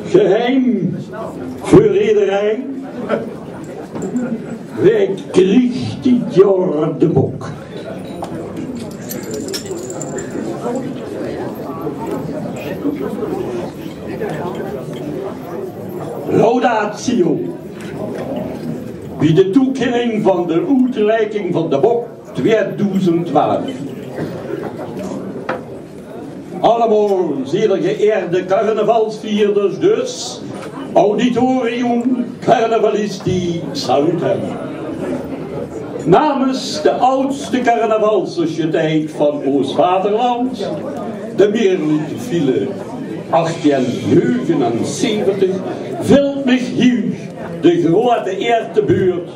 Geheim voor iedereen. Wie krijgt dit jaar de bok? Laudatio. Bij de toekenning van de oetreiking van de bok tweeduizend twaalf. Allemaal zeer geëerde carnavalsvierders dus, auditorium carnavalisti salutem. Namens de oudste carnavalssociëteit van ons vaderland, de Meerlietenfile achttien negenenzeventig, vult mich hier de grote eer te beurt,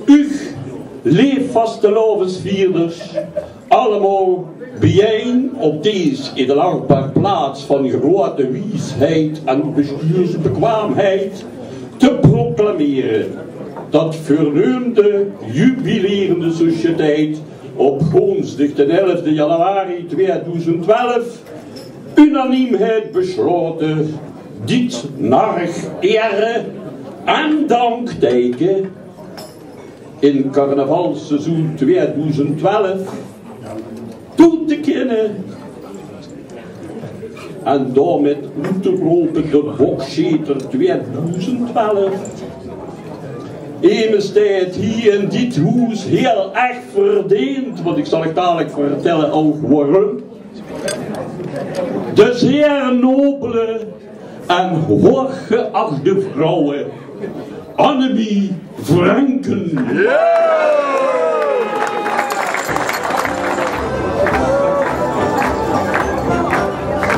uch, leef vastelaovesvierders, allemaal bijeen op deze edelachtbaar plaats van grote wiesheid en bestuursbekwaamheid te proclameren dat verneumde jubilerende sociëteit op goonsdig den elfde januari tweeduizend twaalf unaniem het besloten dit naar ere en dankteken in carnavalsseizoen tweeduizend twaalf toe te kennen en daarmee oet te ropen tot bokscheter tweeduizend twaalf. Emes die het hier in dit hoes heel erg verdeent, want ik zal het dadelijk vertellen ook waarom. De zeer nobele en hooggeachte vrouwe Annemie Vrenken.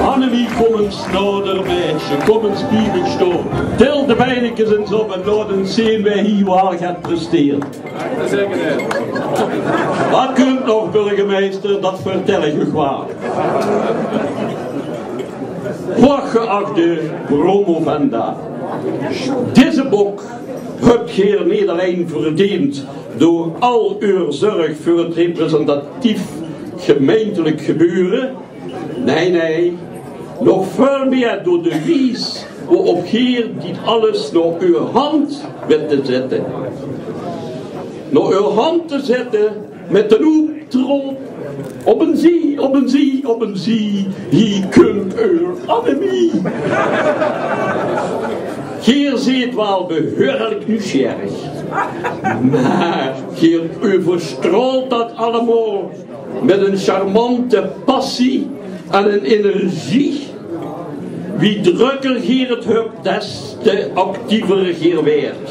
Annemie, kom eens nader, meisje. Kom eens bij mich staon. Til de beinekes eens op en laot eens zien wie hier waal gaat presteren. Wat kunt nog, burgemeester, dat vertel ik uch waal. Hooggeachte promovenda, deze bok hebt geer niet alleen verdeend door al uw zorg voor het representatief gemeentelijk gebeuren, nee, nee, nog veel meer door de wies waarop geer dit alles naar uw hand weet te zetten. Naar uw hand te zetten met den oetroop: op een zie, op een zie, op een zie, hier kunt uw Annemie. Geer zeet waal behuurlijk nieuwsgierig, maar geer overstraalt dat allemaal met een charmante passie en een energie. Wie drukker geer het hebt, des te actiever geer weert.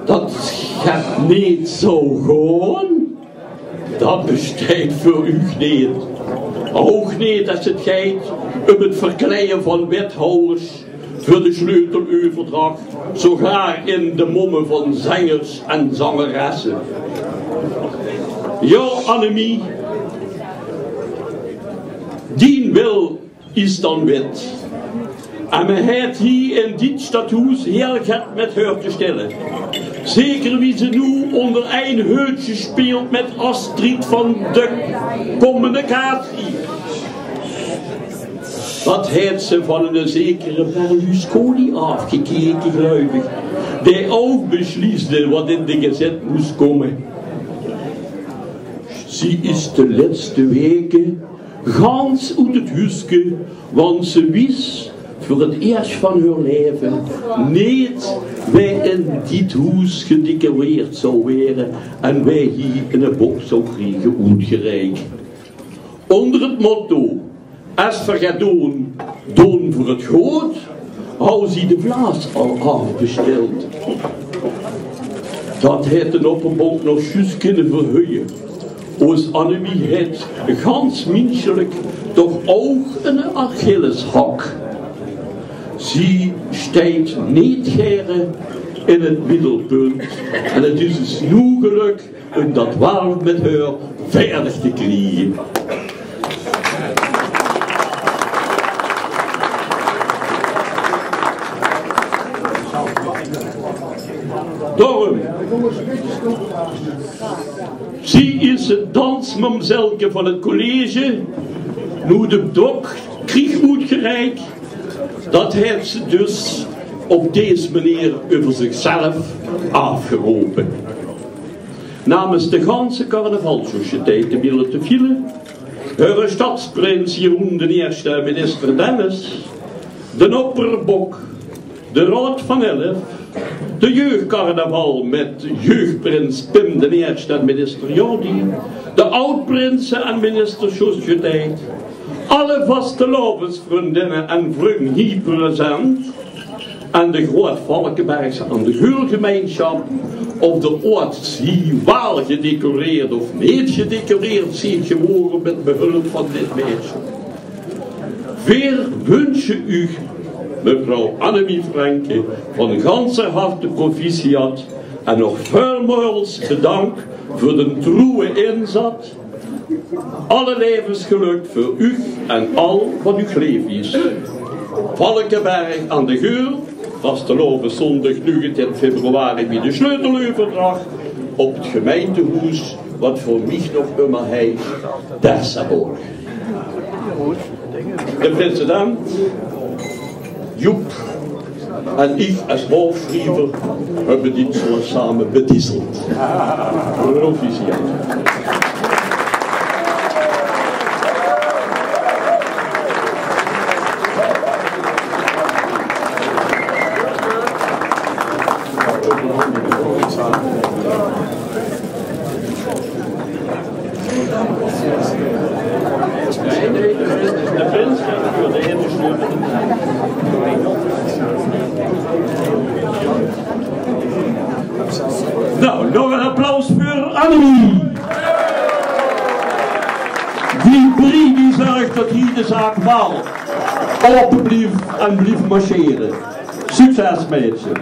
Dat gaat niet zo gewoon. Dat besteit veur uch neet. Ouch neet es 't geit um 't verkleie van wethouders veur de sleuteleuverdrach, zogaar in de momme van zengers en zangeresse. Jao, Annemie, dien wil is dan wet. En me haet hie in dit stadhoes hiel get met häör te stille. Zeker wie ze noe onder ein heutsje speelt met Astrid van de Communicatie. Dat haet ze van eine zekere Berlusconi aafgekeke, geluif ich. dae ouch besjleesde wat in de gezèt mós kómme. Zie is de lètste waeke gans oet 't huuske, want ze wis veur 't ieësj van häör laeve neet wae in dit hoes gedecoreerd zou waere en wae hie 'ne bok zou kriege oetgereik. Ónger 't motto: es v'r get doon, doon v'r 't good, hou zie de vlaas al aafbesteld. Dat haet d'n opperbok nog zjus kinne verhuie. Ós Annemie haet gans minsjelik toch ouch 'n Achilleshak. Zie steit neet gaere in 't middelpunt en 't is ós noe gelök um dat waal mit häör vaerdig te kriege. Daorum, zie is 't dansmamzelke van 't college. Noe de bok krieg oetgereik, dat haet ze dus op dees meneer euver zichzelf aafgerope. Namens de ganse carnavalssociëteit de Mille te Fiele, häöre stadsprins Jeroen d'n Ieësjte en minister Dennis, d'n opperbok, de Raod van Elf, de jeugcarnaval mit jeugprins Pim d'n Ieësjte en minister Jordi, de aod-prinse en minister Sociëteit, alle vastelaovesvrundinne en vrung hie present, en de Groot Valkebergse en de Geulgemeinsjap, of d'r oeats hie waal gedecoreerd of neet gedecoreerd zeet gewore mit behulp van dit maedje. Veer wunsje uch, mevrouw Annemie Frenken, van ganser harte proficiat en nog väöl maols bedank veur d'n troewe inzat. Alle laevesgelök veur uch en al wat uch leef is. Valkeberg aan de Geul, vastelaoveszóndig negentien februari, bie de sjleuteleuverdrach op 't gemeintehoes, wat veur mich nog ummer heit Dersaborg. De president, Joep en ich es haofsjriever höbbe dit zoe same bedisseld. Proficiat. Noe, nog ein applaus veur Annemie. Die brie die zörg dat hie de zaak waal aope blief en blief marsjere. Succes, maedje.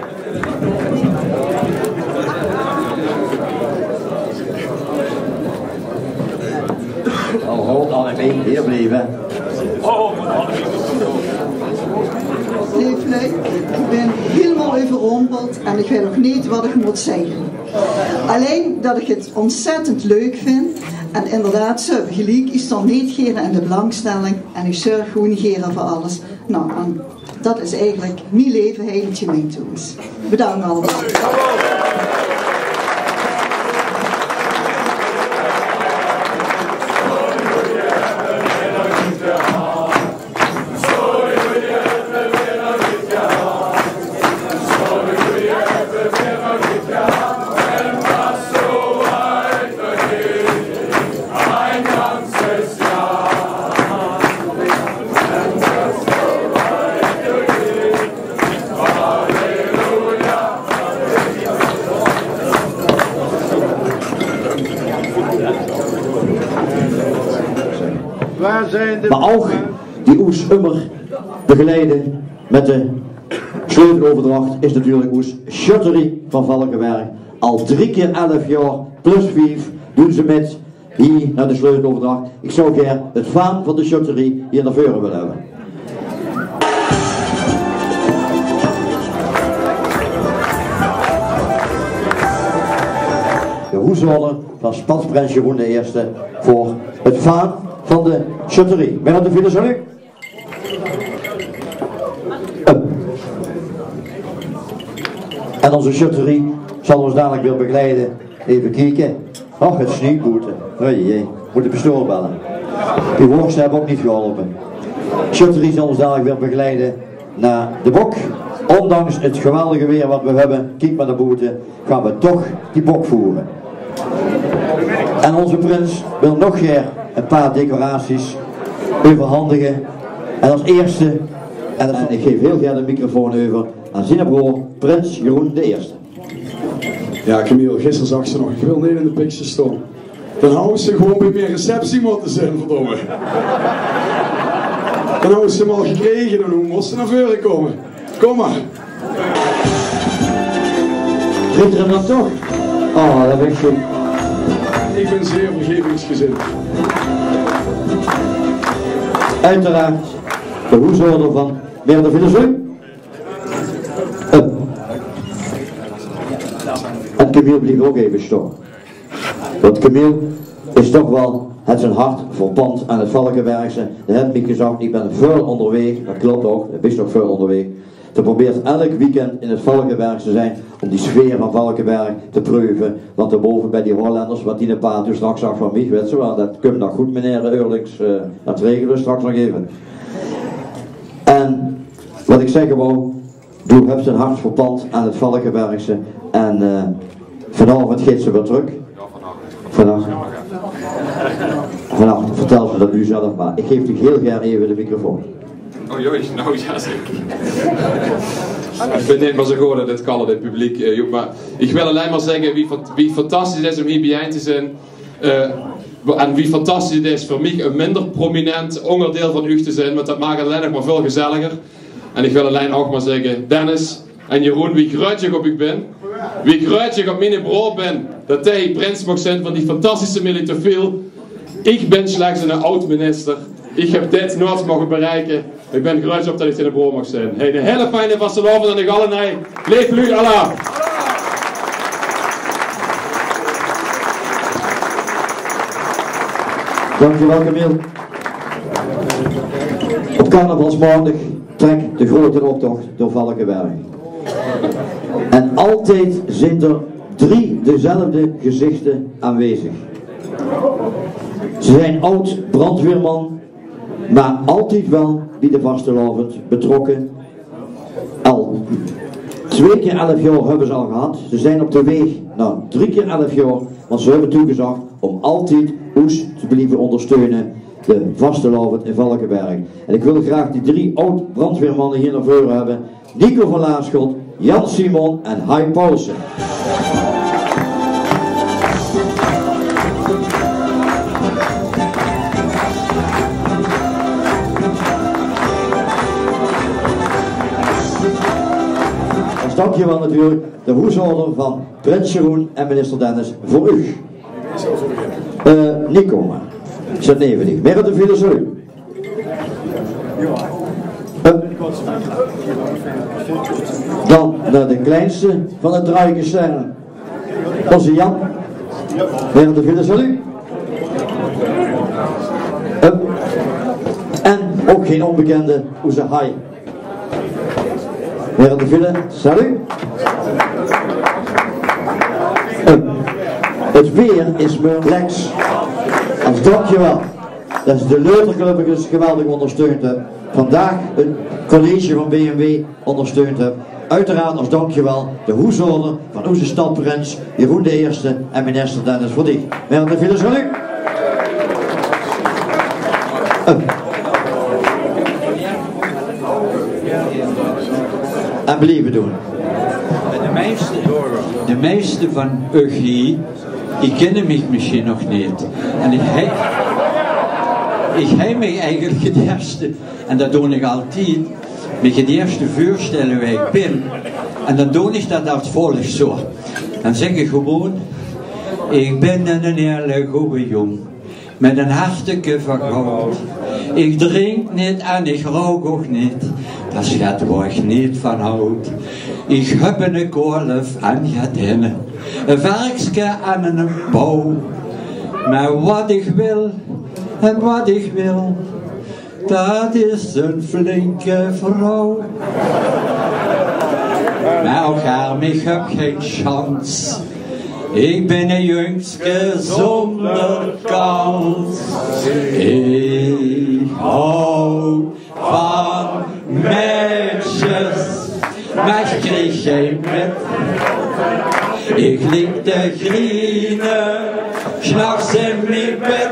Al good, Annemie, hie blieve. Leef luuj, ich bön hielemaol euverrompeld en ich weit nog neet wat ich mót zègke. Allein dat ich 't óntzèttend leuk vinj en inderdaad, ze höbbe geliek, ich stóng neet gaer in de belangstelling en ich zörg gewoen gaer veur alles. Noe, en dat is eigelik mie laeve hie in 't gemeintehoes. Bedank allemaol. Mer ouch die oes ummer begeleide mit de sjleuteleuverdrach is natuurlik oes sjötterie van Valkeberg. Al drie kier elf jaor plus vief doon ze mit hie nao de sjleuteleuverdrach. Ich zou gaer 't vaan van de sjötterie hie nao veure wille höbbe. De hoesorde van stadsprins Jeroen d'n Ieësjte veur 't vaan van de sjötterie. Mille te Fiele, salut. Op. En onze sjötterie zal ons dadelijk weer begeleiden. Even kieke. Och, het sniet boete. Oei, jee. Moet de pastoor bellen. Die worsten hebben ook niet geholpen. Sjötterie zal ons dadelijk weer begeleiden naar de bok. Ondanks het geweldige weer wat we hebben, kiek maar naar boete, gaan we toch die bok voeren. En onze prins wil nog gaer een paar decoraties overhandigen. En als eerste, en ik geef heel gaer de microfoon over aan zien broor, prins Jeroen de Eerste. Ja, Camille, gister zag ze nog: "Ik wil neet in de picture staan." Dan hawwe ze gewoon bij mien receptie motte zien, verdomme. Dan hawwe ze hem al gekregen en hoe moest ze naar voren komen? Kom maar. Zit er hem dan toch? Oh, dat vind ik goed. Ik ben zeer vergevingsgezind. Uiteraard de hoesorde van Meneer de Filosoof. Eh. En Camille blieft ook even staan. Want Camille is toch wel, het zijn hart verpand aan het Valkebergse. Dat heb ik gezegd, ik ben veel onderweg. Dat klopt ook, dat is toch veel onderweg. Ze probeert elk weekend in het Valkeberg te zijn om die sfeer van Valkeberg te proeven. Want daarboven bij die Hollanders, wat die een paar toen straks zag van mij, weet ze wel, dat komt nog goed, meneer Eurlings, eh, dat regelen we straks nog even. En wat ik zeggen wou, doe hebt zijn hart verpand aan het Valkebergse. En eh, vanavond geeft ze weer terug. Vannacht. Vannacht vertelt ze dat nu zelf maar. Ik geef u heel gaer even de microfoon. Oh joi, nou ja, zeker. Ik ben neet mier zo good in dit kalle, dit publiek, eh, Joep, maar ik wil allein maar zeggen wie, fan- wie fantastisch het is om hier bijeen te zijn. Eh, en wie fantastisch het is voor mij een minder prominent onderdeel van u te zijn, want dat maakt het allein nog maar veel gezelliger. En ik wil allein ook maar zeggen, Dennis en Jeroen, wie gruuetsj ik op u ben, wie gruuetsj ik op miene broor ben, dat hij prins mag zijn van die fantastische Militofiel. Ik ben slechts een oud-minister. Ik heb dit nooit mogen bereiken. Ik ben gruuetsj op dat ik ziene broor mag zijn. Hey, een hele fijne vastelaovend aan de Gallenij. Leef lu, Allah. Dankjewel, Camille. Op carnavalsmaandag trekt de grote optocht door Valkeberg. En altijd zijn er drie dezelfde gezichten aanwezig. Ze zijn oud-brandweerman, maar altijd wel bij de vastelaovend betrokken. Al twee keer elf jaar hebben ze al gehad. Ze zijn op de weg naar drie keer elf jaar, want ze hebben toegezegd om altijd ons te blijven ondersteunen, de vastelaovend in Valkeberg. En ik wil graag die drie oud-brandweermannen hier naar voren hebben. Nico van Laarschot, Jan Simon en Hai Paulsen. Als dankjewel natuurlijk de hoesorde van prins Jeroen en minister Dennis voor u. Eh, Nico, maar. Zet neven dich. Meneer de Filosoof. Hup. Dan naar de kleinste van het draaikes. Onze Jan. Weer aan de file, salut. Hup. En ook geen onbekende, onze Hai. Weer aan de file, salut. Hup. Het weer is weer relax. Als dankjewel. Dat is de Leuterclub, is geweldig ondersteund, hè. Vandaag het college van B M W ondersteund, hè. Uiteraard als dankjewel de hoesorde van onze stadprins Jeroen de Eerste en minister Dennis Verdijk. Met de file, salut. Eh. En blijven doen. De meeste, de meeste van uch hie, die kinne mich misschien nog neet. En ich hei, ich hei mich eigelik het eerste, en dat doon ich altied, mich het eerste veurstelle wie ich bin. En dan doon ich dat als volg zo. Dan zeg ich gewoon: "Ich bin een hele goeie jong. Met een harteke van goud. Ich drink neet en ich rook ouch neet. Dat is get wo ich neet van houd. Ich heb een kolf en get hinne. Een verkske en een pauw. Maar wat ich wil, en wat ich wil, dat is een flinke vrouw." Maar Och, arm, ich höb gein sjans. Ich bin e jungske zónger kans. Ich hou van meisjes, mer ich krieg gein mit. Ich ligk te griene, 's nachs in mien bed.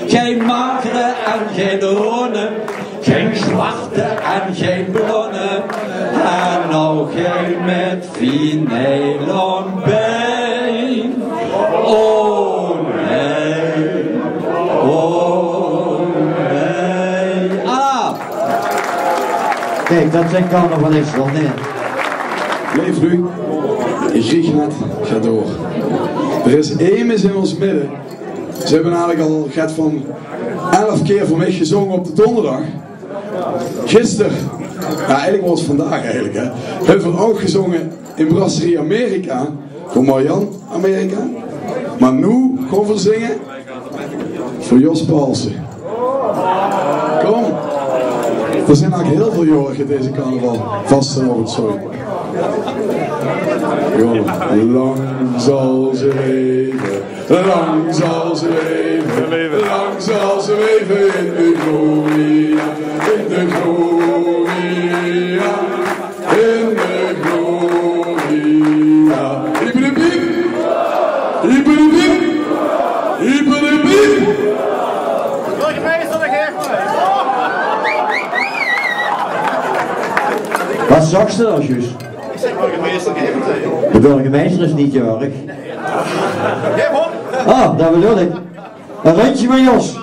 Gein magere en gein dónne, gein zwarte en gein blónne, en ouch gein mit fien nylonbein. O nae, o nae. Ah! Kiek, det zeen carnavaliste, of neet? Leef luuj, ich rieg net, gaon door. D'r is emes in ós midde. Ze höbbe eigelik al get van elf kier veur mich gezónge op de dónderdag. Gister, jao, eigelik waas 't vandaag eigelik, hè, höbbe v'r ouch gezónge in Brasserie Amerika, veur Marjan Amerika. Mer noe gaon v'r zinge veur Jos Paulsen. Kóm. D'r zeen eigelik hiel väöl jaorige deze carnaval. Vastelaovend, sorry. Jao, lang zal ze leve. Lang zal ze leve, lang zal ze leve in de gloria, in de gloria, in de gloria. Hippeldepiep, hippeldepiep, hippeldepiep. Waat zags se dao zjuus? De burgemeister is neet jaorig. Ah, det bedoel ich. E rundje mit Jos.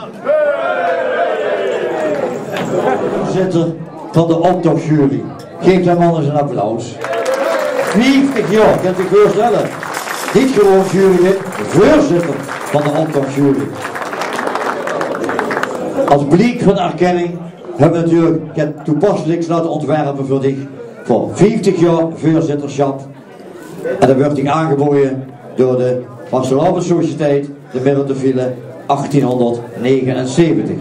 Veurzitter van de optochjury. Gaef dae man ins ein applaus. Vieftig jaor, kènt geer uch veurstelle? Neet gewoon jurylid, veurzitter van de optochjury. Es bliek van erkenning höbbe v'r natuurlik get toepasseliks laote óntwerpe veur dich. Veur vieftig jaor veurzitterschap. En det wuuert dich aangebaoje door de Vastelaovessociëteit de Middeltefile achttienhónderdnegenenzeventig.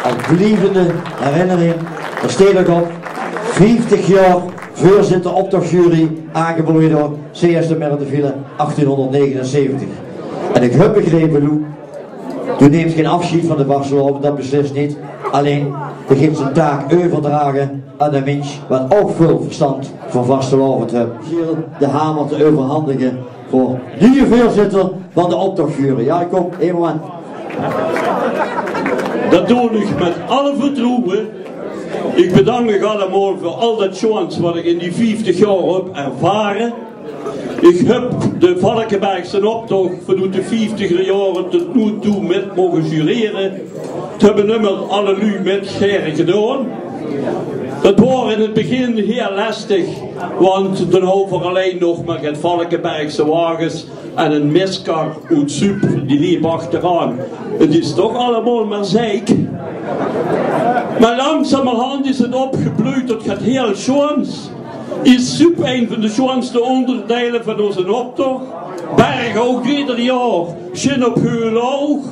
Ein blievende herinnering, dao steit ouch op: vieftig jaor veurzitter optochjury, aangebaoje door C S de Middeltefile achttienhónderdnegenenzeventig. En ich höb begrepe, Lou, doe nums gein aafsjeid van de vastelaovend, det beslis neet. Allein, doe geis ein taak euverdrage aan eine mins waat ouch väöl verstand van vastelaovend haet. Michiel de hamer te euverhandige veur nuuje veurzitter van de optochjury. Jao, kóm, ein moment. Det doon ich mit alle vertroewe. Ich bedank uch allemaol veur al det sjoons waat ich in die vieftig jaor höb ervare. Ich höb de Valkebergse optoch vanoet de vieftiger jaore tot noe toe mit moge jurere. 't Höbbe ummer alle luuj mit gaer gedaon. 't Waor in 't begin hiel lestig, want dan houwe v'r allein nog mer get Valkebergse wages en ein miskar oet zup die leep achteraan. 't Is toch allemaol mer zeik. Mer langzamerhand is 't opgebluid tot get hiel sjoons. Is zup ein van de sjoonste óngerdeile van ózzen optoch. Berghout eder jaor, Sjin op Heul ouch,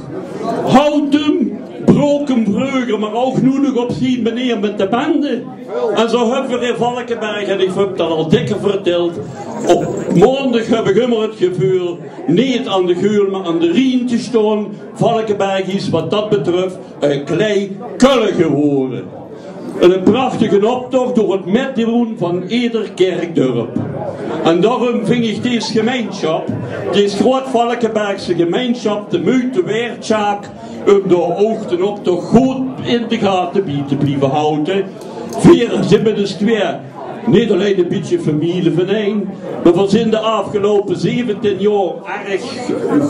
Houtum, Brokum vreuger, mer ouch noe nog op zien meneer mit de bende. En zoe höbbe v'r in Valkeberg, en ich höb det al dèkker vertèld, op maondig höb ich ummer 't geveul neet aan de Geul, mer aan de Rien te staon. Valkeberg is waat det betröf e klei Kölle gewore. Eine prachtige optoch door 't mitdoon van eder kèrkdörp. En daorum ving ich dees gemeinsjap, dees groot Valkebergse gemeinsjap, de meujte waerd, Sjaak, um dao ouch d'n optoch good in de gate bie te blieve haoje. Veer zeen mit ós twieë Neet allein e bietje femielieverein, mer veer zeen de aafgeloupe zeventien jaor erg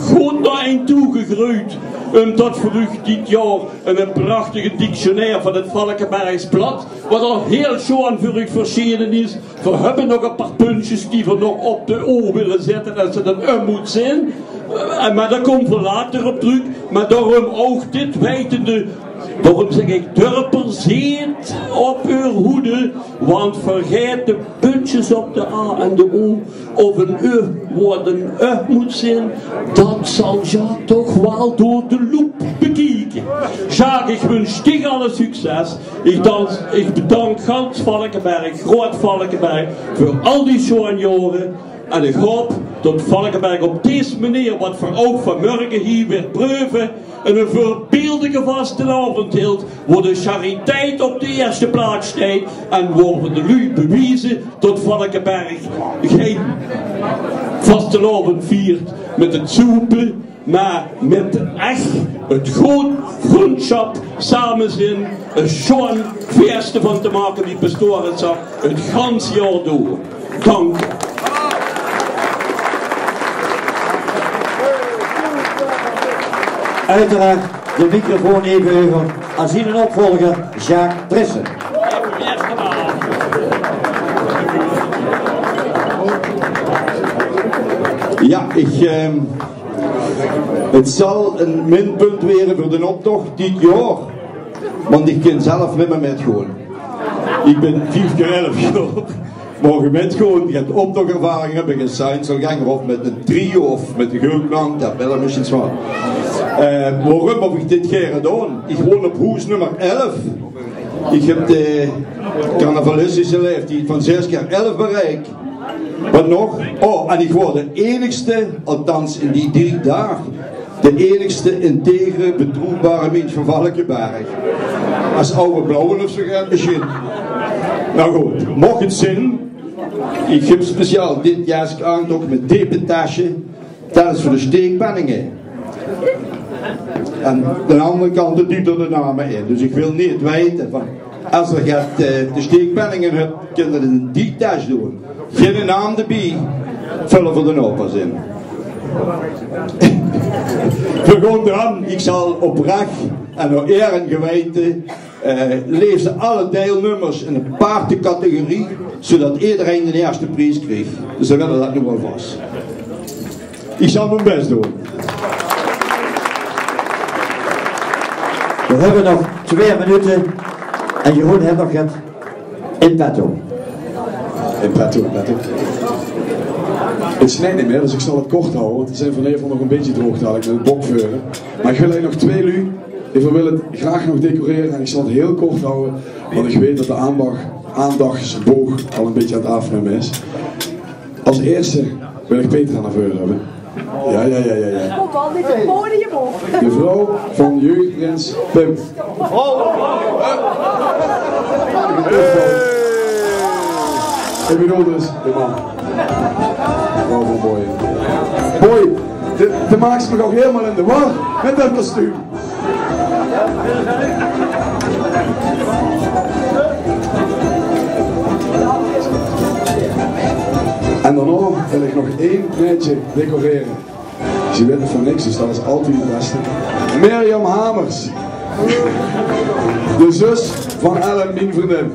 good nao ein toe gegreujd, umtot veer uch dit jaor 'ne prachtige dictionair van 't Valkebergs plat, wat al hiel sjoon veur uch versjene is. Veer höbbe nog e paar puntsjes die veer nog op de o wille zètte, es 't dan um mót zeen. Eh, mer dao kómme veer later op trök. Mer daorum ouch dit weitende, daorum zègk ich: Dörper, zeet op eur hoede, want vergaet de puntsjes op de a en de o of 'n eu waor 'n eu mót zeen, dat zal Jacques toch waal door de loep bekieke. Jacques, ich wunsj dich alle succes. Ich dans, ich bedank gans Valkeberg, Groot Valkeberg, veur al die sjoon jaore. En ich haop tot Valkeberg op dees meneer, wat veer ouch vanmorge hie weer preuve, 'ne veurbeeldige vastelaovend hilt, wo de chariteit op de ierste plaats steit en wo veer de luuj bewieze tot Valkeberg gein vastelaovend viert mit 't zoepe, mer mit ech 't good vrundsjap, samezeen, e sjoon fieës d'rvan te make, wie Pastoor 't zag, 't gans jaor door. Dank. Oeteraard de microfoon eve euver aan zienen opvolger Jacques Trissen. Jao, ich, ehm, 't zal e minpunt waere veur d'n optoch dit jaor, want ich kin zelf nimmer mitgaon. Ich bin vief kier elf jaor. Moge mitgaon, ich höb optochervaring, höb ich in Seinselganger of mit 'n trio of mit de Geulklank, dat wil ich mesjiens waal. Eh, waorum höb ich dit gaer gedaon? Ich woon op hoes nummer elf. Ich höb de carnavalistische laeftied van zes kier elf bereik. Wat nog? Oh, en ich waor de einigste, althans in die drie daag, de einigste integere, betroewbare miens van Valkeberg. Es aw blauwe of zoe get mesjiens. Noe good, moch 't zeen. Ich höb speciaal dit jeske aan, ouch mit depe tesje. Dat is veur de steekpenninge. En de anger kant, dao duit 'r de name in. Dus ich wil neet weite van, es 'r get, eh, de steekpenninge höb, kin 'r 't in die tes doon. Geine naam d'rbie. Völle veur de nopers in. Veer gaon d'raan. Ich zal oprech en nao eer en geweite, eh, leese alle deilnummers in 'n aparte categorie, zoedat ederein de ierste pries krieg. Dus veer wille dat noe alvas. Ich zal mien bès doon. Veer höbbe nog twee minute en Jeroen haet nog get in petto. In petto, in petto. 't Snijt neet mieë, dus ich zal 't kort hawwe, want veer zeen vanaovend nog e bietje droog dalik mit 't bokveure. Mer ich wil eigelik nog twee luuj, die veer wille 't graag nog decorere en ich zal 't hiel kort hawwe, want ich weit dat de aandach, aandachsboog al e bietje aan 't aafnumme is. Es ierste wil ich Petra nao veure höbbe. Jao, jao, jao, jao, jao. Kóm al, dit is 't podium op. De vrouw van jeugdprins Pim. Ich bedoel dus de man. Vrouw van Boy. Boy, de, de maaks mich ouch hielemaol in de war mit dat kostuum. En daonao wil ich nog ein maedje decorere. Ze weit van niks, dus dat is altied 't bèste. Mirjam Hamers. De zus van Ellen, mien vriendin.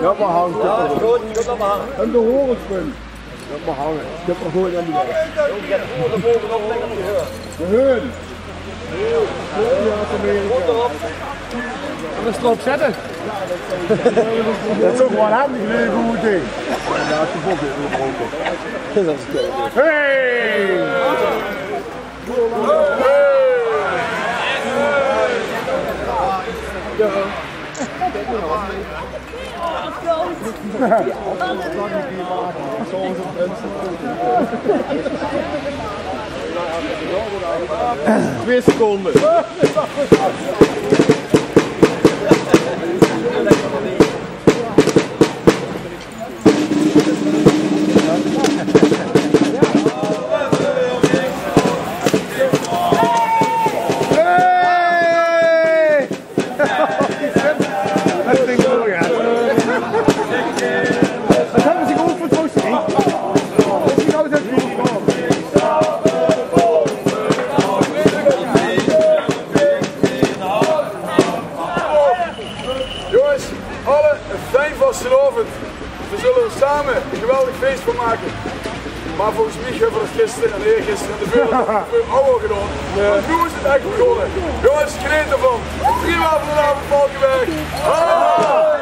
Jao, mer hangt 't. En de horenspin. Laot mer hange. Ich höb 'm gewoon aan de weg. De Heun. Jao, van Amerika. Zölle v'r 'm d'rop zètte? Det is ouch waal ein hiel good ding. Hey! Twee seconden. Hey! Det klinkt mooi, ja. Det höbbe ze good verkoos, hè? Det is good. Jónges, alle ein fijn vastelaovend. V'r zölle d'r same ein geweldig fees van make. Mer volges mich höbbe v'r det gister en eergister en de veur, veur ouch al gedaon. Jao. Want noe is 't ech begós. Jónges, geneet d'rvan. Prima vanaovend, Valkeberg. Hallo!